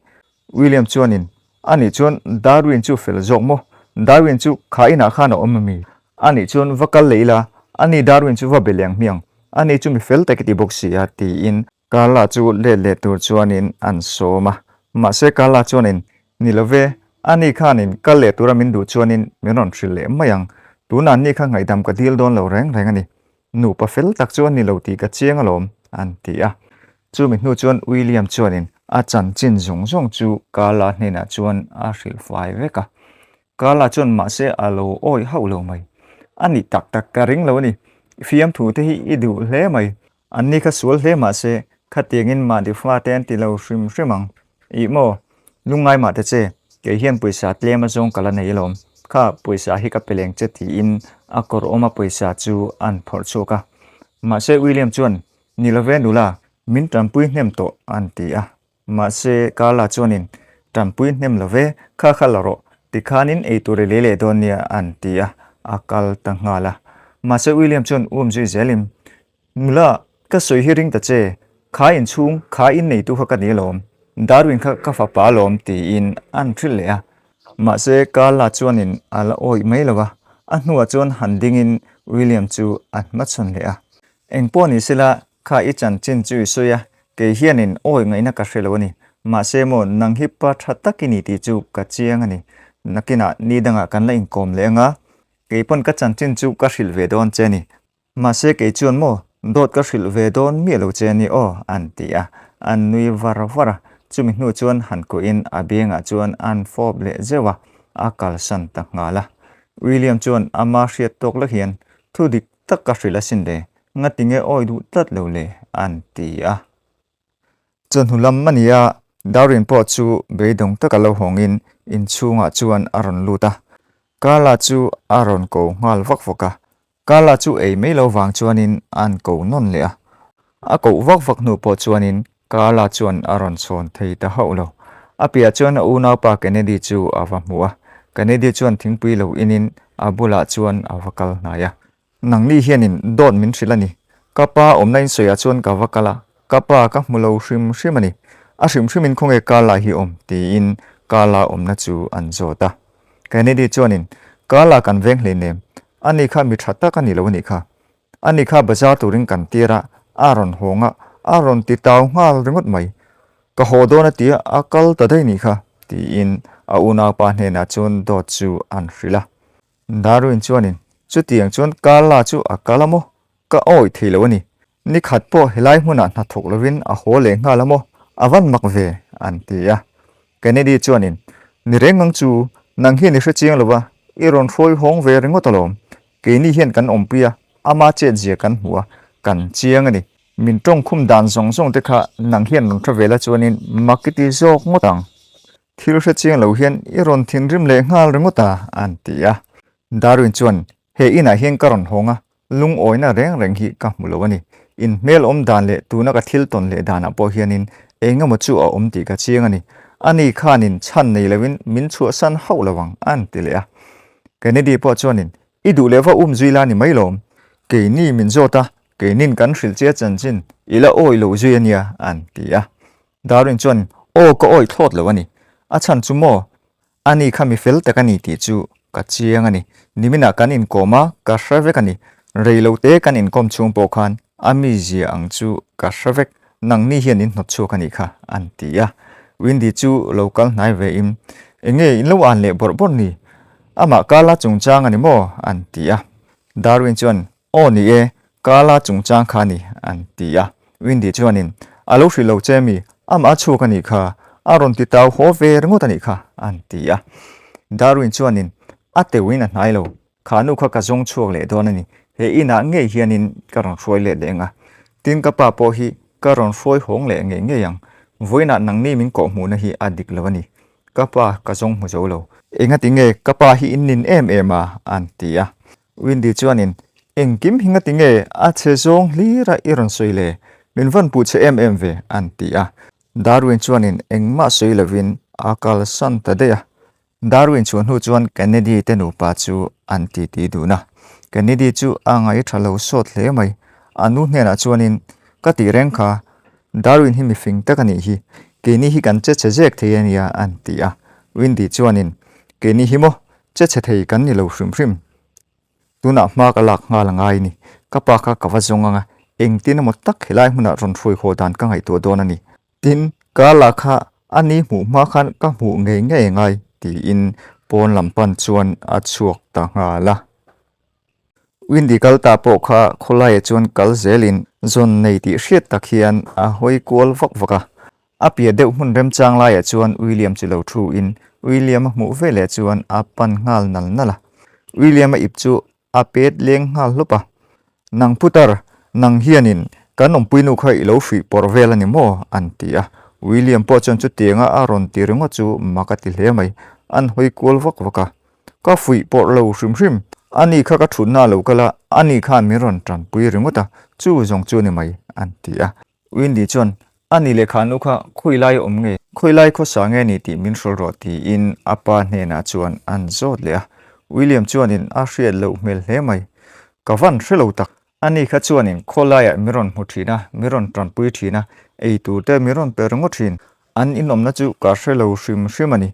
William chuanin, Anih chuan Darwin chu fel zawk maw? Darwin chu kha inah khan a awm ami? Anih chuan va kal leh ila, ani Darwin chu va be leng hmiang, ani chu mi fel tak i ti bawk si a, tiin Carla chu let leh tur chuanin an sawm a. Mahse Carla chuanin, Ni lo ve, ani khanin kal leh tura min duh chuanin min rawn hrilh leh mai ang. Tunah ni kha ngaihdam ka dil dawn lo reng reng a ni. Nupa fel tak chu a ni lo tih ka chiang alawm, an ti a. Chumi hnu chuan William chuanin a chanchin zawng zawng chu Carla hnenah chuan a hrilh fai vek a. Carla chuan mahse a lo awih hauh lo mai. A ni tak tak ka ring lo a ni. Fiamthu te hi i duh hle mai. An ni kha sual hle mahse khatiangin mahni fate an ti lo hrim hrim ang. Ih maw? Lungngai mah ta che, kei hian pawisa tlem a zawng ka la nei alawm. Kha pawisa hi ka pe leng che tiin a kawr awma pawisa chu an phawrh chhuak a. Mahse William chuan, Ni lo ve nula, min tanpui hnem tawh an ti a. Mahse Carla chuanin, Tanpui hnem lo ve, kha kha la rawh, tikhanin eitur i lei leh dawn nia an ti a, a kal ta nghal a. Mahse William chuan um zui zelin, Nula, ka sawi hi ring ta che, kha inchhung, kha inneitu kha ka ni alawm, Darwin kha ka fapa alawm tiin an hrilh leh a. Mahse Carla chuanin a la awih mai lo a, a hnuah chuan han dingin William chu a hmachhawn leh a. Engpawh ni sela, kha i chanchin chu i sawi a, kei hianin awih ngaihna ka hre lo a ni. Mahse maw, nang hi pa tha tak i ni tih chu ka chiang a ni. Nakinah ni dangah kan la inkawm leh ang a, kei pawn ka chanchin chu ka hrilh ve dawn che a ni. Mahse kei chuan maw, dawt ka hrilh ve dawn miah lo che a ni aw, an ti a. An nui var var a, chumi hnu chuan han kuahin a biangah chuan an fawp leh zeuh a, a kalsan ta nghal a. William chuan ama hriat tawk lek hian thu dik tak ka hrilh asin le, ngati nge awi duh tlat lo le, an ti a. Chawhnu lam a ni a, Darwin pawh chu beidawng taka lo hawngin inchhungah chuan a rawn lut a. Carla chu a rawn ko nghal vak vak a, Carla chu ei mai lo vang chuanin an ko nawn leh a. A koh vak vak hnu pawh chuanin Carla chuan a rawn chhawn thei ta hauh lo. A piah chuan a unaupa Kennedy chu a va hmu a, Kennedy chuan thingpui lo inin a bulah chuan a va kal hnai a. Nangni hianin dawt min hrilh a ni. Ka pa awmna in sawiah chuan ka va kal a, ka pa ka hmu lo hrim hrim a ni. A hrim hrimin khawnge Carla hi awm? tiin Carla awmna chu an zawt a. Kennedy chuanin, Carla kan veng hleinem, ani kha mi tha tak a ni lo a nih kha. Ani kha bazar turin kan tir a, a rawn hawng a, a rawn ti tau nghal ringawt mai. Ka haw dawn a tia a kal ta daih nih kha, tiin a unaupa hnenah chuan dawt chu an hrilh a. Darwin chuanin, Chutiang chuan Carla chu a kal a maw? Ka awih thei lo a ni. Ni khat pawh helai hmunah hna thawk lovin a haw leh nghal a maw? A van mak ve, an ti a. Kennedy chuanin, Ni reng ang chu, nang hian i hre chiang lo va, i rawn hruai hawng ve ringawt alawm. Keini hian kan awmpui a, ama chetzia kan hmu a, kan chiang a ni. Min tawngkhum dan zawng zawng te kha nang hian rawn hre ve la chuanin mak i ti zawk ngawt ang. Thil hre chiang lo hian i rawn thinrim leh nghal ringawt a, an ti a. Darwin chuan, He inah hian ka rawn hawng a, lungawina reng reng hi ka hmu lo a ni. In hmel awm dan leh tuna ka thil tawn leh danah pawh hianin eng emaw chu a awm tih ka chiang a ni. Ani khanin chhan nei loin min chhuahsan hauh lo ang, an ti leh a. Kennedy pawh chuanin, I duh leh va um zui la ni mai lawm. Keini min zawt a, keinin kan hrilh che a chanchin i la awih loh zui a nia, an ti a. Darwin chuan, Aw, ka awih thlawt lo a ni. A chhan chu maw? Ani kha mi fel tak a ni tih chu ka chiang a ni. Niminah kan inkawm a, ka hre vek a ni. Rei lo te kan inkawm chhung pawh khan a mizia ang chu ka hre vek. Nangni hian in hnawt chhuak a nih kha, an ti a. Windy chu lo kal hnai ve in, Enge in lo an leh bawrh bawrh ni? Amah Carla chungchang a ni maw? an ti a. Darwin chuan, Aw ni e, Carla chungchang kha a ni, an ti a. Windy chuanin, A lo hrilh lo che mi, amah a chhuak a nih kha, a rawn ti tau haw ve ringawt a nih kha, an ti a. Darwin chuanin, A teuhin a hnai lo, kha nu kha ka zawng chhuak leh dawn a ni, he inah ngei hianin ka rawn hruai let leh ang a, tin ka pa pawh hi ka rawn hruai hawng leh ngei ngei ang, vawiinah nangni min kawhhmuhna hi a dik lo a ni, ka pa ka zawng hmu zo lo. Engati nge ka pa hi in nin em em a? an ti a. Windy chuanin, Engkim hi ngati nge a chhe zawng hlir a i rawn sawi le? Min vawn puh chhe em em ve, an ti a. Darwin chuanin engmah sawi lovin a kalsan ta daih a. Darwin chhuah hnu chuan Kennedy te nupa chu an titi dun a. Kennedy chu a ngaih tha lo sawt hle mai. A nu hnenah chuanin, Ka tih reng kha, Darwin hi mifing tak a nih hi. Keini hi kan che chhe zek thei a nia, an ti a. Windy chuanin, Keini hi maw, che chhe thei kan ni lo hrim hrim. Tunah hma ka lak nghal a ngai ni. Ka pa kha ka va zawng ang a, engtin emaw tak helai hmunah rawn hruai haw dan ka ngaihtuah dawn a ni. Tin, ka la kha a ni hmuh hma khan ka hmuh ngei ngei a ngai, tiin pawn lam pan chuan a chhuak ta nghal a. Windy kal ta pawh kha khawlaiah chuan kal zelin zawn nei tih hriat tak hian a hawi kual vak vak a. A piah deuh hmun remchang laiah chuan William chu lo thu in William a hmuh veleh chuan a pan nghal nal nal a. William a ip chu a pet leng nghal hlawp a. Nang putar, nang hianin kan awmpuinu kha i lo hruih pawrh vel a ni maw? an ti a. William pawh chuan chutianga a rawn ti ringawt chu mak a ti hle mai. An hawi kual vak vak a. Ka fuih pawrh lo hrim hrim. Ani kha ka thutna a lo kal a, ani khan min rawn tanpui ringawt a, chu zawng chu a ni mai, an ti a. Windy chuan, A ni lehkha nu kha khawi lai awm nge? Khawi lai khawsa nge ni tih min hrawlh rawh tiin a pa hnenah chuan an zawt leh a. William chuanin a hriat loh hmel hle mai. Ka van hre lo tak. Ani kha chuanin khaw laiah min rawn hmu thin a, min rawn tanpui thin a, ei tur te min rawn pe ringawt thin. An inawmna chu ka hre lo hrim hrim a ni.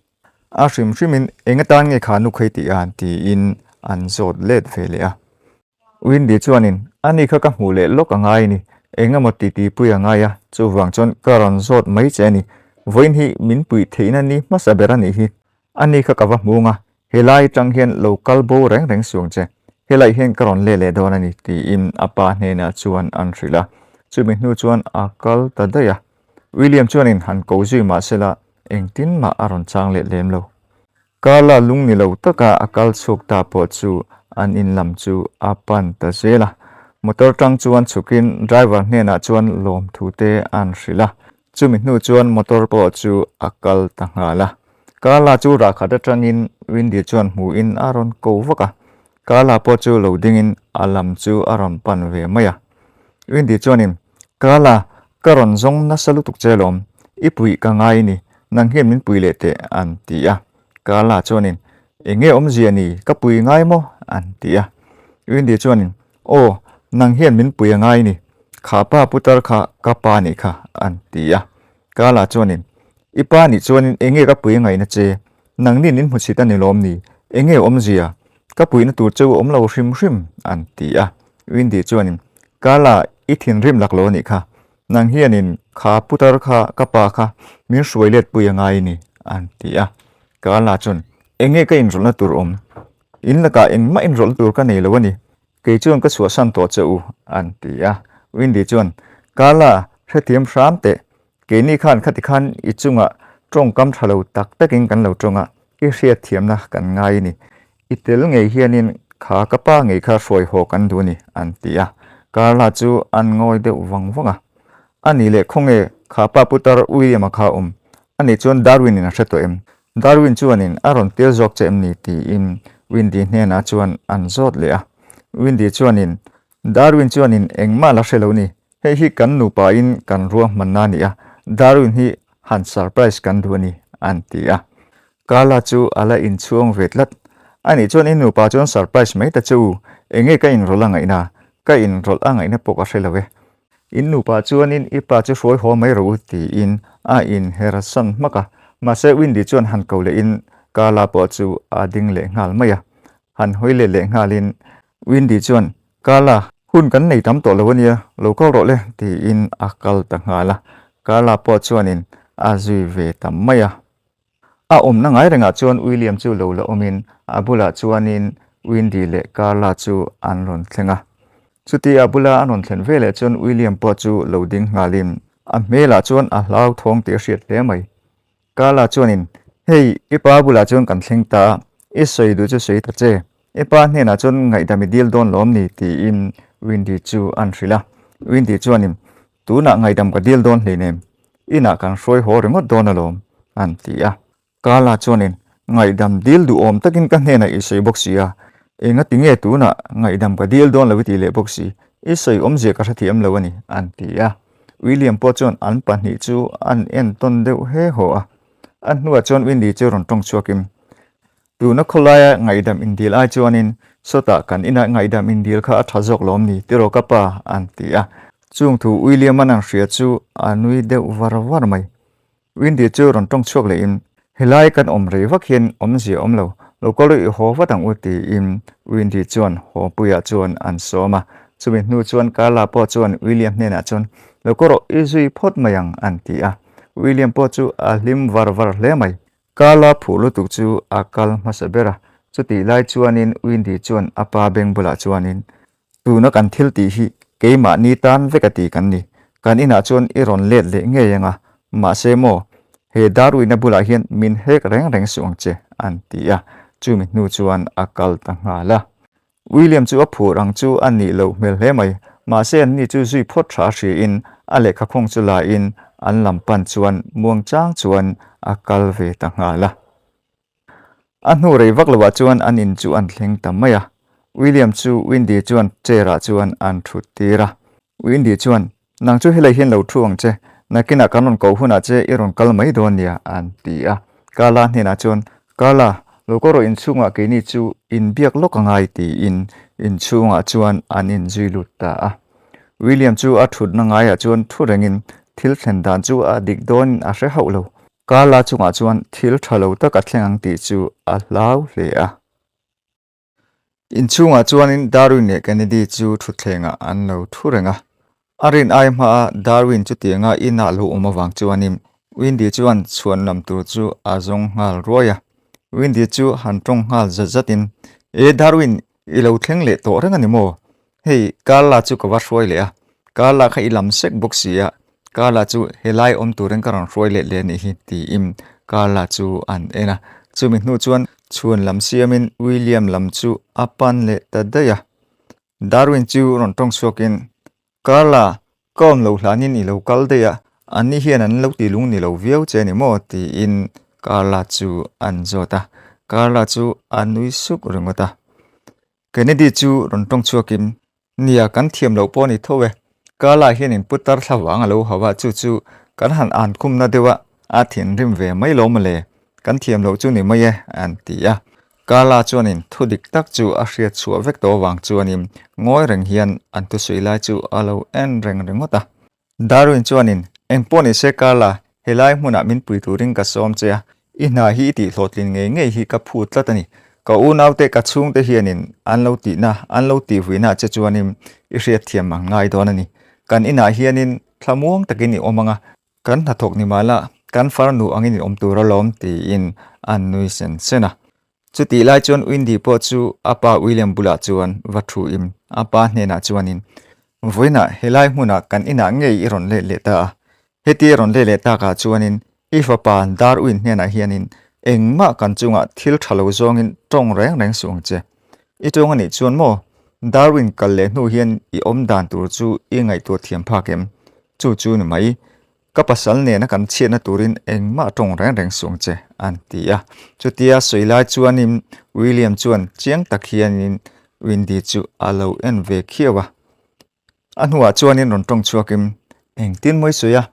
A hrim hrimin eng atan nge kha nu kha i tih a? tiin an zawt let ve leh a. Windy chuanin, Ani kha ka hmuh leh lawk a ngai a ni, eng emaw titi pui a ngai a, chuvang chuan ka rawn zawt mai che a ni. Vawiin hi min puih theihna ni hmasa ber a nih hi. Ani kha ka va hmung a, helai atang hian lo kal bo reng reng suang che, helai hian ka rawn let leh dawn a ni, tiin a pa hnenah chuan an hrilh a. Chumi hnu chuan a kal ta daih a. William chuanin han ko zui mah sela engtin mah a rawn chang leh lem lo. Carla lung ni lo taka a kal chhuak ta pawh chu an in lam chu a pan ta zel a. Motor tang chuan chhukin driver hnenah chuan lawmthu te an hrilh a. Chumi hnu chuan motor pawh chu a kal ta nghal a. Carla chu rahkhat atangin Windy chuan hmuhin a rawn ko vak a. Carla pawh chu lo dingin a lam chu a rawn pan ve mai a. Windy chuanin, Carla, ka rawn zawng nasa lutuk che alawm. I puih ka ngai a ni, nang hian min pui leh teh, an ti a. Carla chuanin, Eng nge awmzia ni, ka pui ngai maw? an ti a. Windy chuanin, Aw, nang hian min pui a ngai a ni, kha pa putar kha ka pa nih kha, an ti a. Carla chuanin, I pa nih chuanin eng nge ka pui a ngaihna che? Nangni nin hmuchhit a ni lawm ni? Eng nge awmzia? Ka puihna tur cheu awm lo hrim hrim, an ti a. Windy chuanin, Carla, i thinrim lak lo a nih kha. Nang hianin kha putar kha ka pa kha min hruai let pui a ngai ni, an ti a. Carla chuan, Eng nge ka inrawlhna tur awm? In lakah engmah inrawlhna tur ka nei lo a ni. Kei chuan ka chhuahsan tawh che u, an ti a. Windy chuan, Carla, hrethiam hram teh. Keini khan khati khan i chungah tawngkam tha lo tak takin kan lo tawng a, i hriatthiamna kan ngai a ni. I tel ngei hianin kha ka pa ngei kha hruai haw kan duh a ni, an ti a. Carla chu an ngawi deuh vang vang a. A nih leh khawnge kha pa putar William-a kha a awm? A nih chuan Darwin-in a hre tawh em? Darwin chuanin a rawn tir zawk che em ni? tiin Windy hnenah chuan an zawt leh a. Windy chuanin, Darwin chuanin engmah la hre lo ni, Hei hi kan nupain kan ruahmanna a ni a, Darwin hi han surprise kan duh a ni, an ti a. Carla chu a la inchhuang ve tlat. A nih chuan i nupa chuan surprise mai ta che u, enge ka inrawlh a ngaihna? Ka inrawlh a ngaihna pawh ka hre lo e. In nupa chuanin i pa chu hruai haw mai rawh u, tiin a inher san hmak a. Mahse Windy chuan han ko lehin Carla pawh chu a ding leh nghal mai a. Han hawi let leh nghalin Windy chuan, Carla, hun kan nei tam tawh lo a nia, lo kal rawh le, tiin a kal ta nghal a. Carla pawh chuanin a zui ve ta mai a. A awmna ngai rengah chuan William chu lo la awmin a bulah chuanin Windy leh Carla chu an rawn thleng a. Chuti a bula an rawn thlen veleh chuan William pawh chu lo ding nghalin a hmelah chuan a hlauthawng tih a hriat hle mai. Carla chuanin, Hei, i pa bulah chuan kan thleng ta a, i sawi duh chu sawi ta che. I pa hnenah chuan ngaihdam i dil dawn lawm ni? tiin Windy chu an hrilh a. Windy chuanin, Tunah ngaihdam ka dil dawn hleinem, inah kan hruai haw ringawt dawn alawm, an ti a. Carla chuanin, Ngaihdam dil duhawm takin ka hnenah i sawi bawk si a. Engati nge tunah ngaihdam ka dil dawn lo i tih leh bawk si, i sawi awmzia ka hrethiam lo a ni, an ti a. William pawh chuan an pahnih chu an entawn deuh he haw a. A hnuah chuan Windy chu rawn tawng chhuakin, Tuna khawlaia ngaihdam indil ai chuanin sawtah kan inah ngaihdam indil kha a tha zawk lawm ni tiraw ka pa? an ti a. Chung thu William-a'n an hria chu a nui deuh var var mai. Windy chu rawn tawng chhuak lehin, Helai kan awm rei vak hian awmzia awm lo, lo kal i haw vat ang u tiin Windy chuan haw puiah chuan an sawm a. Chumi hnu chuan Carla pawh chuan William hnenah chuan, Lo kal rawh, i zui phawt mai ang an ti a. William pawh chu a hlim var var hle mai. Carla phuh lutuk chu a kal hmasa ber a, chutih lai chuanin Windy chuan a pa beng bulah chuanin, Tuna kan thil tih hi keimahni tan vek a ti kan ni. Kan inah chuan i rawn let leh ngei ang a, mahse maw, he Darwin-a bulah hian min hek reng reng suh ang che, an ti a. Chumi hnu chuan a kal ta nghal a. William chu a phur ang chu a nih loh hmel hle mai, mahse anni chu zui phawt tha hriain a lehkha khawng chu lain an lam pan chuan muangchang chuan a kal ve ta nghal a. A hnu rei vak lovah chuan an in chu an thleng ta mai a, William chu Windy chuan chair ah chuan an thut tir a. Windy chuan, Nang chu helai hian lo thu ang che, nakinah kan rawn koh hunah che i rawn kal mai dawn nia, an ti a. Carla hnenah chuan, Carla, lo kal rawh inchhungah keini chu inbiak lawk a ngai tiin inchhungah chuan an inzui lut ta a. William chu a thutna ngaiah chuan thu rengin thil thlen dan chu a dik dawnin a hre hauh lo. Carla chungah chuan thil tha lo tak a thleng ang tih chu a hlau hle a. Inchhungah chuanin Darwin leh Kennedy chu thutthlengah an lo thu reng a. A rin ai hmaa Darwin chutianga inah lo awm avang chuanin Windy chuan chhuan lam tur chu a zawng nghal ruai a. Windy chu han tawng nghal zat zatin, E Darwin, i lo thleng leh tawh reng a ni maw? Hei, Carla chu ka va hruai leh a, Carla kha i lam sek bawk si a, Carla chu helai awm turin ka rawn hruai leh leh a nih hi tiin Carla chu an en a. Chumi hnu chuan chhuan lam siamin William lam chu a pan leh ta daih a. Darwin chu rawn tawng chhuakin, Carla, ka awm lo hlanin i lo kal daih a, anni hian an lo ti lung ni lo viau che a ni maw? tiin Carla chu an zawt a. Carla chu a nui suk ringawt a. Kennedy chu rawn tawng chhuakin, Nia, kan thiam loh pawh a ni tho e. Carla hianin putar thla vang a lo hau a, chu chu kan han an khumna deuh a, a thinrim ve mai lo mawle, kan thiam loh chu ni mai e, an ti a. Carla chuanin thu dik tak chu a hriat chhuah vek tawh avang chuanin ngawi reng hian an thusawi lai chu a lo en reng ringawt a. Darwin chuanin, Eng pawh ni se Carla, helai hmunah min pui turin ka sawm che a, i hna hi i tihhlawhtlin ngei ngei hi ka phut tlat a ni. Ka unaute ka chhungte hianin an lo tihna, an lo tihvuina che chuanin i hriatthiam ang ngai dawn a ni. Kan inah hianin thlamuang takin i awm ang a, kan hnathawk ni mahla kan farnu angin i awm tur alawm tiin an nui sen sen a. Chutih lai chuan Windy pawh chu a pa William bulah chuan va thuin a pa hnenah chuanin, Vawiinah helai hmunah kan inah ngei i rawn let leh ta a, heti i rawn let leh takah chuanin i fapa Darwin hnenah hianin engmah kan chungah thil tha lo zawngin tawng reng reng suh ang che. I tawng a nih chuan maw Darwin kal leh hnu hian i awm dan tur chu i ngaihtuah thiam phak em? Chu chu ni mai. Ka pasal nena kan chhiatna turin engmah tawng reng reng suh ang che, an ti a. Chutia sawi lai chuanin William chuan chiang tak hianin Windy chu a lo en ve khiau a. A hnuah chuanin rawn tawng chhuakin, Engtin mawi sawi a?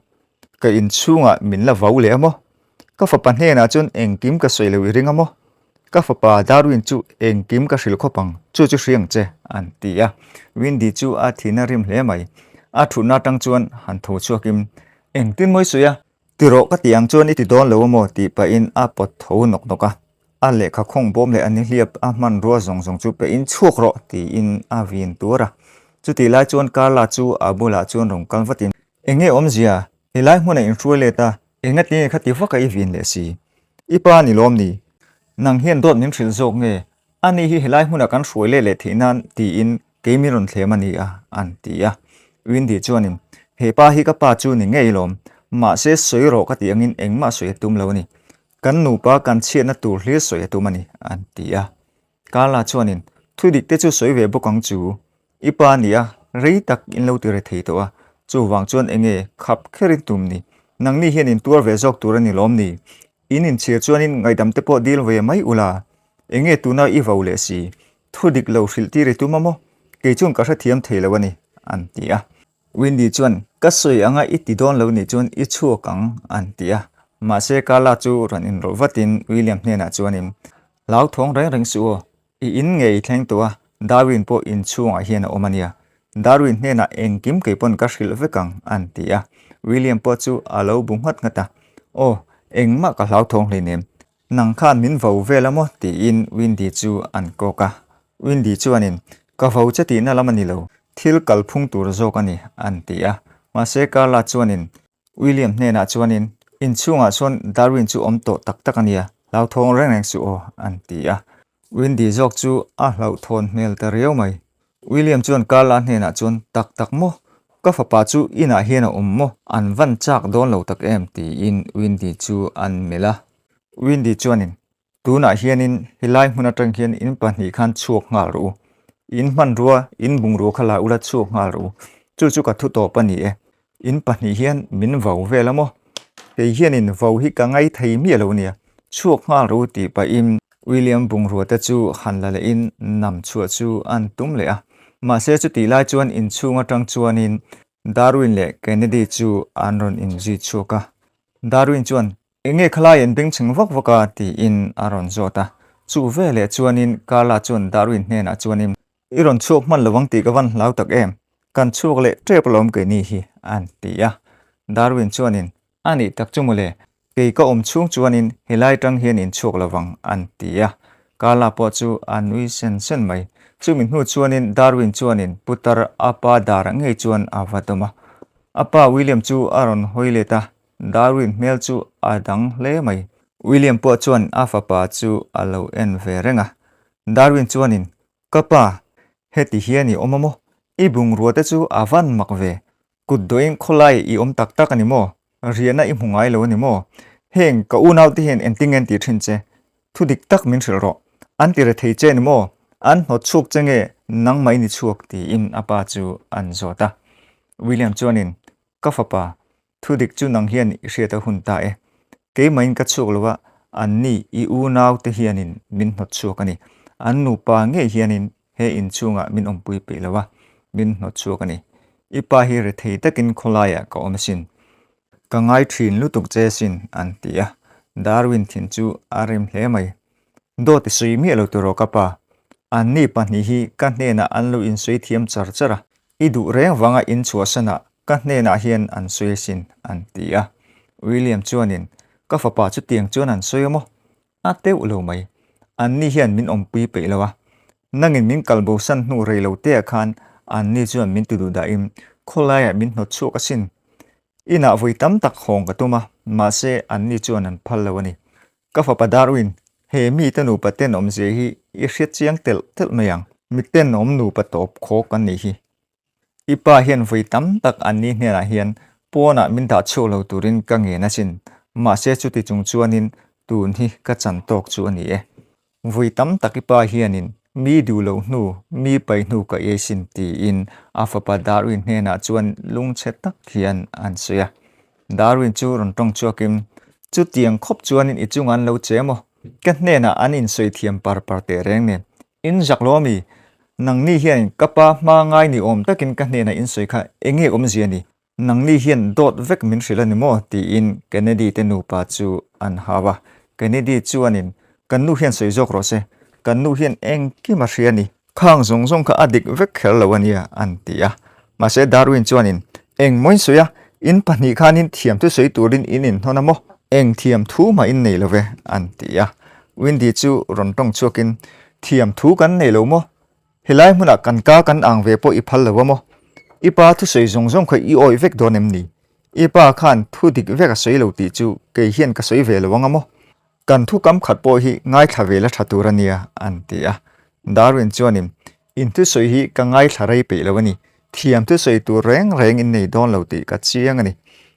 Ka inchhungah min la vau leh a maw? Ka fapa hnenah chuan engkim ka sawi lo i ring a maw? Ka fapa Darwin chu engkim ka hrilh khawp ang, chu chu hri ang che, an ti a. Windy chu a thihna rim hle mai. A thutna atang chuan han tho chhuakin, Engtin mawi sawi a? Ti rawh ka ti ang chuan i ti dawn lo a maw? tih pahin a pawt tho nawk nawk a. A lehkha khawng bawm leh a nihliap a hmanrua zawng zawng chu pehin chhuak rawh tiin a vin tuar a. Chutih lai chuan Carla chu a bulah chuan rawn kal vatin, Enge awmzia? Helai hmunah inhruai let a, engatinge kha ti vaka i vin leh si? I pa ni lawm ni? Nang hian dawt min hrilh zawk nge? Ani hi helai hmunah kan hruai leh leh theih nan tiin kei min rawn thlem a ni a, an ti a. Windy chuanin, He pa hi ka pa chu ni ngei lawm, mahse sawi rawh ka tih angin engmah sawi a tum lo a ni. Kan nupa kan chhiatna tur hlir sawi a tum a ni, an ti a. Carla chuanin, Thu dik te chu sawi ve bawk ang chu. I pa a ni a, rei tak in lo ti re thei tawh a, chuvang chuan enge khap kher in tum ni? Nangni hian in tuar ve zawk tur a ni lawm ni? In inchhir chuanin ngaihdam te pawh dil ve mai ula, enge tuna i vo leh si? Thu dik lo hrilh tir i tum a maw? Kei chuan ka hrethiam thei lo a ni, an ti a. Wendy chuan, Ka sawi anga i ti dawn lo nih chuan i chhuak ang, an ti a. Mahse Carla chu rawn inrawlh vatin William hnenah chuanin, Hlauthawng reng reng suh aw, i in ngei i thleng tawh a, Darwin pawh inchhungah hian a awm a nia. Darwin hnenah engkim kei pawn ka hrilh vek ang, an ti a. William pawh chu a lo bu nghat nghat a, Aw, engmah ka hlauthawng hleinem. Nang khan min vo vel a maw? tiin Windy chu an kawk a. Windy chuanin, Ka vo che tihna lam a ni lo, thil kalphung tur zawk a ni, an ti a. Mahse Carla chuanin William hnenah chuanin, Inchhungah chuan Darwin chu awm tawh tak tak a nia, hlauthawng reng reng suh aw, an ti a. Windy zawk chu a hlauhthawn hmel ta riau mai. William chuan Carla hnenah chuan, Tak tak maw? Ka fapa chu inah hian a awm maw? An van chak dawn lo tak em? tiin Windy chu an melh a. Windy chuanin, Tunah hianin helai hmun atang hian in pahnih khan chhuak nghal rawh u. In hmanrua, in bungrua kha la ula chhuak nghal rawh u. Chu chu ka thu tawp a ni e. In pahnih hian min vau vel a maw? Kei hianin vau hi ka ngai thei miah lo nia. Chhuak nghal rawh u tih pahin William bungrua te chu han la lehin nam chhuah chu an tum leh a. Mahse chutih lai chuan inchhung atang chuanin Darwin leh Kennedy chu an rawn inzui chhuak a. Darwin chuan Enge khalai an bengchheng vak vak a? tiin a rawn zawt a. Chu veleh chuanin Carla chuan Darwin hnenah chuanin, I rawn chhuak hman lo ang tih ka van hlau tak em? Kan chhuak leh tep alawm keini hi, an ti a. Darwin chuanin, A nih tak chu mawle, kei ka awm chhung chuanin helai tang hian in chhuak lo vang, an ti a. Carla pawh chu a nui sen sen mai. Chumi hnu chuanin Darwin chuanin putar a pa darah ngei chuan a va dawm a. A pa William chu a rawn hawi let a, Darwin hmel chu a dang hle mai. William pawh chuan a fapa chu a lo en ve reng a. Darwin chuanin, Ka pa, heti hian i awm a maw? I bungrua te chu a van mak ve. Kut dawhin khawlai i awm tak tak a ni maw? Riahna i hmu ngai lo a ni maw? Heng, ka unaute hian engtin nge an tih thin che? Thu dik tak min hrilh rawh. An ti rethei che a ni maw? An hnawt chhuak che nge nangmah i ni chhuak? tiin a pa chu an zawt a. William chuanin, Ka fapa, Thu dik chu nang hian i hriat a hun ta e. Keimahin ka chhuak lo a, anni i unau te hianin min hnawt chhuak a ni. An nupa ngei hianin he inchhungah min awmpui peih lo a, min hnawt chhuak a ni. I pa hi rethei takin khawlaiah ka awm asin. Ka ngai thin lutuk che asin, an ti a. Darwin thin chu a rim hle mai. Dawt i sawi miah lo tiraw ka pa? Anni pahnih hi ka hnenah an lo insawi thiam char char a, I duh reng vanga in chhuahsanah ka hnenah hian an sawi asin, an ti a. William chuanin, Ka fapa chutiang chuan an sawi a maw? A teuh lo mai. Anni hian min awmpui peih lo a. Nangin min kal bosan hnu rei lo teah khan anni chuan min ti duh dahin khawlaiah min hnawt chhuak asin. Inah vawi tam tak hawng ka tum a, mahse anni chuan an phal lo a ni. Ka fapa Darwin, he mite nupa tenawm zia hi i hriat chiang telh telh mai ang. Mi tenawm nupa tawp khawk an nih hi. I pa hian vawi tam tak an ni hnenah hian pawnah min dah chhuak lo turin ka ngen asin, mahse chuti chung chuanin tun hi ka chan tawk chu a ni e. Vawi tam tak i pa hianin mi duh loh hnu, mi pai hnu ka ei sin tiin a fapa Darwin hnenah chuan lungchhe tak hian an sawi a. Darwin chu rawn tawng chhuakin, Chutiang khawp chuanin i chungah an lo che maw? Ka hnenah an insawi thiam par par teh reng nen. In zak lo ami? Nangni hianin ka pa hma ngai ni awm takin ka hnenah insawi kha enge awmzia ni? Nangni hian dawt vek min hrilh a ni maw? tiin Kennedy te nupa chu an hau a. Kennedy chuanin, Kan nu hian sawi zawk rawh se. Kan nu hian engkim a hria a ni. Khang zawng zawng kha a dik vek kher lo a nia, an ti a. Mahse Darwin chuanin, Eng maw in sawi a? In pahnih khanin thiam thu sawi turin in inhnawn a maw? Eng thiam thu mah in nei lo ve, an ti a. Windy chu rawn tawng chhuakin, Thiam thu kan nei lo maw? Helai hmunah kan ka kan ang ve pawh i phal lo a maw? I pa thusawi zawng zawng kha i awih vek dawn em ni? I pa khan thu dik vek a sawi lo tih chu kei hian ka sawi ve lo ang a maw? Kan thu kam khat pawh hi ngaithla ve la tha tur a nia, an ti a. Darwin chuanin, In thusawi hi ka ngaithla rei peih lo a ni. Thiam thusawi tur reng reng in nei dawn lo tih ka chiang a ni.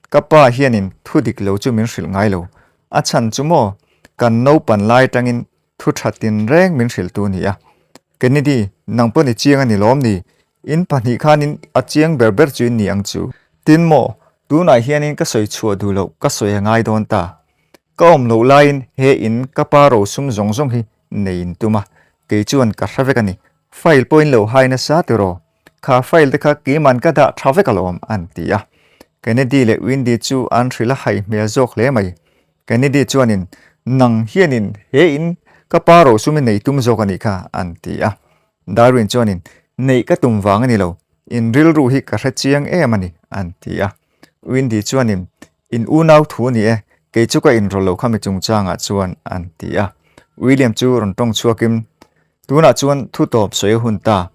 Ka pa hianin thu dik lo chu min hrilh ngai lo. A chhan chu maw? Kan naupan lai atangin Thu tha tin reng min hrilh tu ni a. Kennedy, nang pawn i chiang a ni lawm ni? In pahnih khanin a chiang ber ber chu in ni ang chu. Tin maw, tunah hianin ka sawi chhuah duh loh ka sawi a ngai dawn ta. Ka awm loh laiin he in ka pa rosum zawng zawng hi nei in tum a. Kei chuan ka hre vek a ni. File pawhin lo hai nasa tiraw? Kha file te kha keiman ka dah tha vek alawm, an ti a. Kennedy leh Windy chu an hrilh a hai hmel zawk hle mai. Kennedy chuanin, Nang hianin he in ka pa rosum i nei tum zawk a nih kha, an ti a. Darwin chuanin, Neih ka tum vang a ni lo, in rilru hi ka hre chiang em a ni, an ti a. Windy chuanin, In unau thu a ni e, kei chu ka inrawlh lo khami chungchangah chuan, an ti a. William chu rawn tawng chhuakin, Tunah chuan thu tawp sawi a hun ta.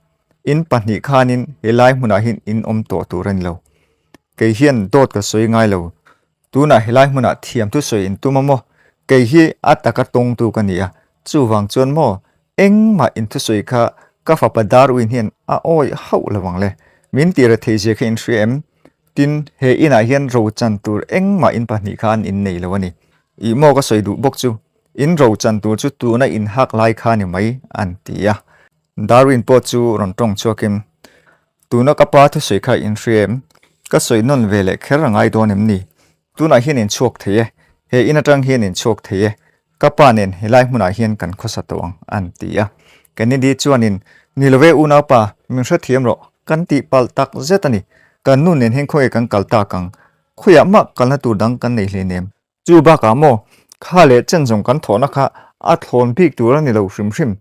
In pahnih khanin helai hmunah hian in awm tawh tur a ni lo. Kei hian dawt ka sawi ngai lo. Tunah helai hmunah thiam thu sawi in tum a maw? Kei hi a taka tawngtu ka ni a, chuvang chuan maw engmah in thusawi kha ka fapa Darwin hian a awih hauh lo ang le. Min tih rethei zia kha in hria em? Tin, he inah hian ro chan tur engmah in pahnih khan in nei lo a ni. Ih maw ka sawi duh bawk chu, in ro chan tur chu tuna in hak lai kha ni mai, an ti a. Darwin pawh chu rawn tawng chhuakin, Tuna ka pa thusawi kha in hria em? Ka sawi nawn ve leh kher a ngai dawn em ni? Tunah hian in chhuak thei e, he in atang hian in chhuak thei e, ka pa nen helai hmunah hian kan khawsa tawh ang, an ti a. Kennedy chuanin, Ni lo ve unaupa, min hrethiam rawh, kan tih palh tak zet a ni. Kan nu nen hian khawnge kan kal tak ang? Khawiah mah kalna tur dang kan nei hleinem. Chu bakah maw, kha leh chen zawng kan thawhna kha a thlawn bik tur a ni lo hrim hrim.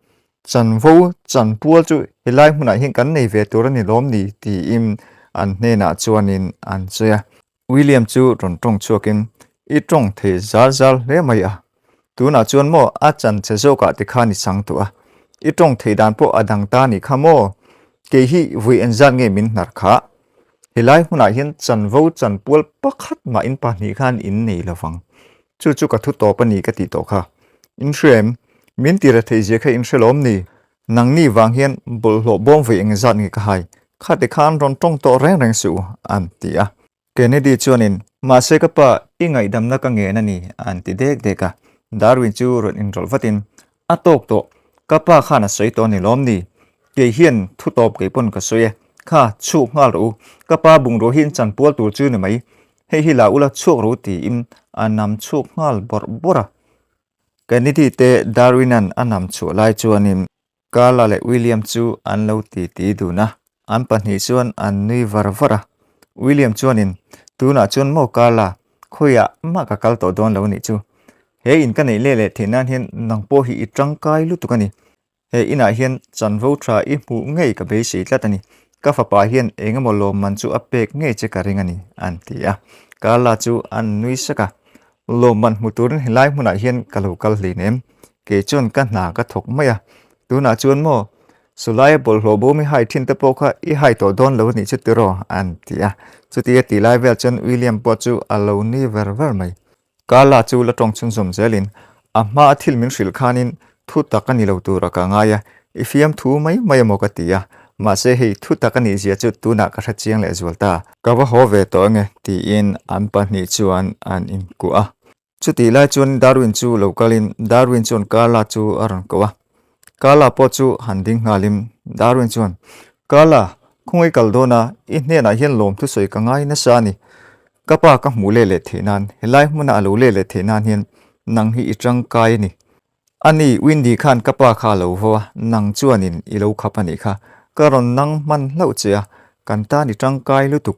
Chanvo chanpual chu helai hmunah hian kan nei ve tur a ni lawm ni? tiin an hnenah chuanin an sawi a. William chu rawn tawng chhuakin, I tawng thei zal zal hle mai a. Tunah chuan maw a chan che zawkah ti khan i chang tawh a. I tawng thei dan pawh a dang ta nih kha maw? Kei hi vui engzat nge min hnar khah? Helai hmunah hian chanvo chanpual pakhat mah in pahnih khan in nei lo vang. Chu chu ka thu tawp a ni ka tih tawh kha. In hria em? Min ti rethei zia kha in hre lawm ni? Nangni vang hian bawlhhlawh bawm vui engzat nge ka hai? Khati khan rawn tawng tawh reng reng suh u, an ti a. Kennedy chuanin, Mahse ka pa, i ngaihdamna ka ngen a ni, an ti dek dek a. Darwin chu rawn inrawlh vatin, A tawk tawh, ka pa khan a sawi tawh a ni lawm ni? Kei hian thu tawp kei pawn ka sawi e. Kha, chhuk nghal rawh u, ka pa bungraw hi in chanpual tur chu ni mai. Hei hi la ula chhuak rawh u tiin a nam chhuk nghal bawrh bawrh a. Kennedy te Darwin-a'n a nam chhuah lai chuanin Carla leh William chu an lo titi dun a, an pahnih chuan an nui var var a. William chuanin, Tunah chuan maw Carla, khawiah mah ka kal tawh dawn lo nih chu. He in ka neih leh leh theih nan hian nang pawh hi i tangkai lutuk a ni. He inah hian chanvo tha i hmuh ngei ka beisei tlat a ni. Ka fapa hian eng emaw lawmman chu a pek ngei che ka ring a ni, an ti a. Carla chu an nui sak a. Lawmman hmu turin helai hmunah hian ka lo kal hlei nem. Kei chuan ka hna ka thawk mai a. Tunah chuan maw, Sulaia bawlhhlawh bawm i hai thin te pawh kha i hai tawh dawn lo a nih chu tiraw? an ti a. Chutia ti lai vel chuan William pawh chu a lo nui ver ver mai. Carla chu la tawng chhunzawm zelin, A hma a thil min hrilh khanin thu tak a ni lo tura ka ngai a, i fiam thu mai mai emaw ka ti a, mahse hei thu tak a nih zia chu tunah ka hre chiang leh zual ta. Ka va haw ve tawh ange tiin an pahnih chuan an inkuah a. Chutih lai chuan Darwin chu lo kalin Darwin chuan Carla chu a rawn koh a. Carla pawh chu han ding nghalin Darwin chuan, Carla, khawngaih kal dawn a, i hnenah hian lawmthu sawi ka ngai nasa a ni. Ka pa ka hmuh leh leh theih nan, helai hmuna a lo leh leh theih nan hian nang hi i tangkai a ni. A ni, Windy khan ka pa kha a lo vo a, nang chuanin i lo khap a nih kha. Ka rawn nang hman hlauh che a, kan tan i tangkai lutuk.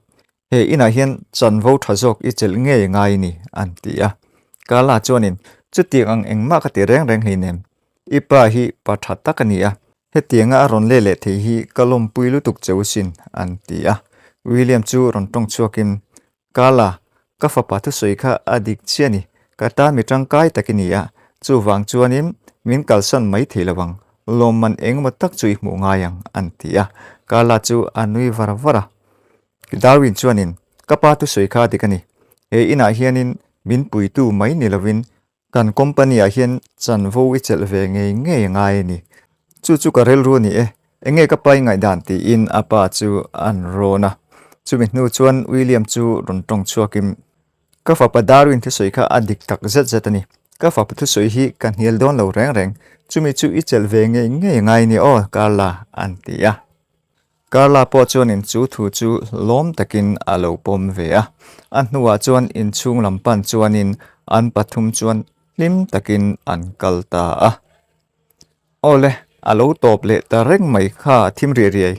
He inah hian chanvo tha zawk i chelh ngei ngai ni, an ti a. Carla chuanin, Chutiang ang engmah ka ti reng reng hleinem. I pa hi pa tha tak a ni a, hetianga a rawn leh leh thei hi ka lawmpui lutuk che u sin, an ti a. William chu rawn tawng chhuakin, Carla, ka fapa thusawi kha a dik chiah a ni. Ka tan mi tangkai tak i ni a, chuvang chuanin min kalsan mai thei lo ang. Lawmman engemaw tak chu i hmuh ngai ang, an ti a. Carla chu a nui var var a. Darwin chuanin, Ka pa thusawi kha dik a ni. He inah hianin min puitu mai ni lovin kan company-ah hian chanvo i chelh ve ngei ngei a ngai a ni. Chu chu ka rilru a ni e. Enge ka pa i ngaihdan tiin a pa chu an rawn a. Chumi hnu chuan William chu rawn tawng chhuakin, Ka fapa Darwin thusawi kha a dik tak zet zet a ni. Ka fapa thusawi hi ka hnial dawn lo reng reng. Chumi chu i chelh ve ngei ngei a ngai a ni aw, Carla, an ti a. Carla pawh chuanin chu thu chu lawm takin a lo pawm ve a. A hnuah chuan inchhung lam pan chuanin an pathum chuan hlim takin an kal ta a. Awle! A lo tawp leh ta reng mai kha thim riai riai.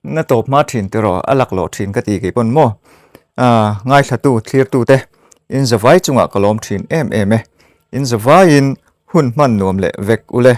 Na tawp hma thin tiraw a lak loh thin ka ti kei pawn maw. Aaa ngaithlatu thlirtu te in zavai chungah ka lawm thin em em e. In zavaiin hun hman nuam leh vek ule.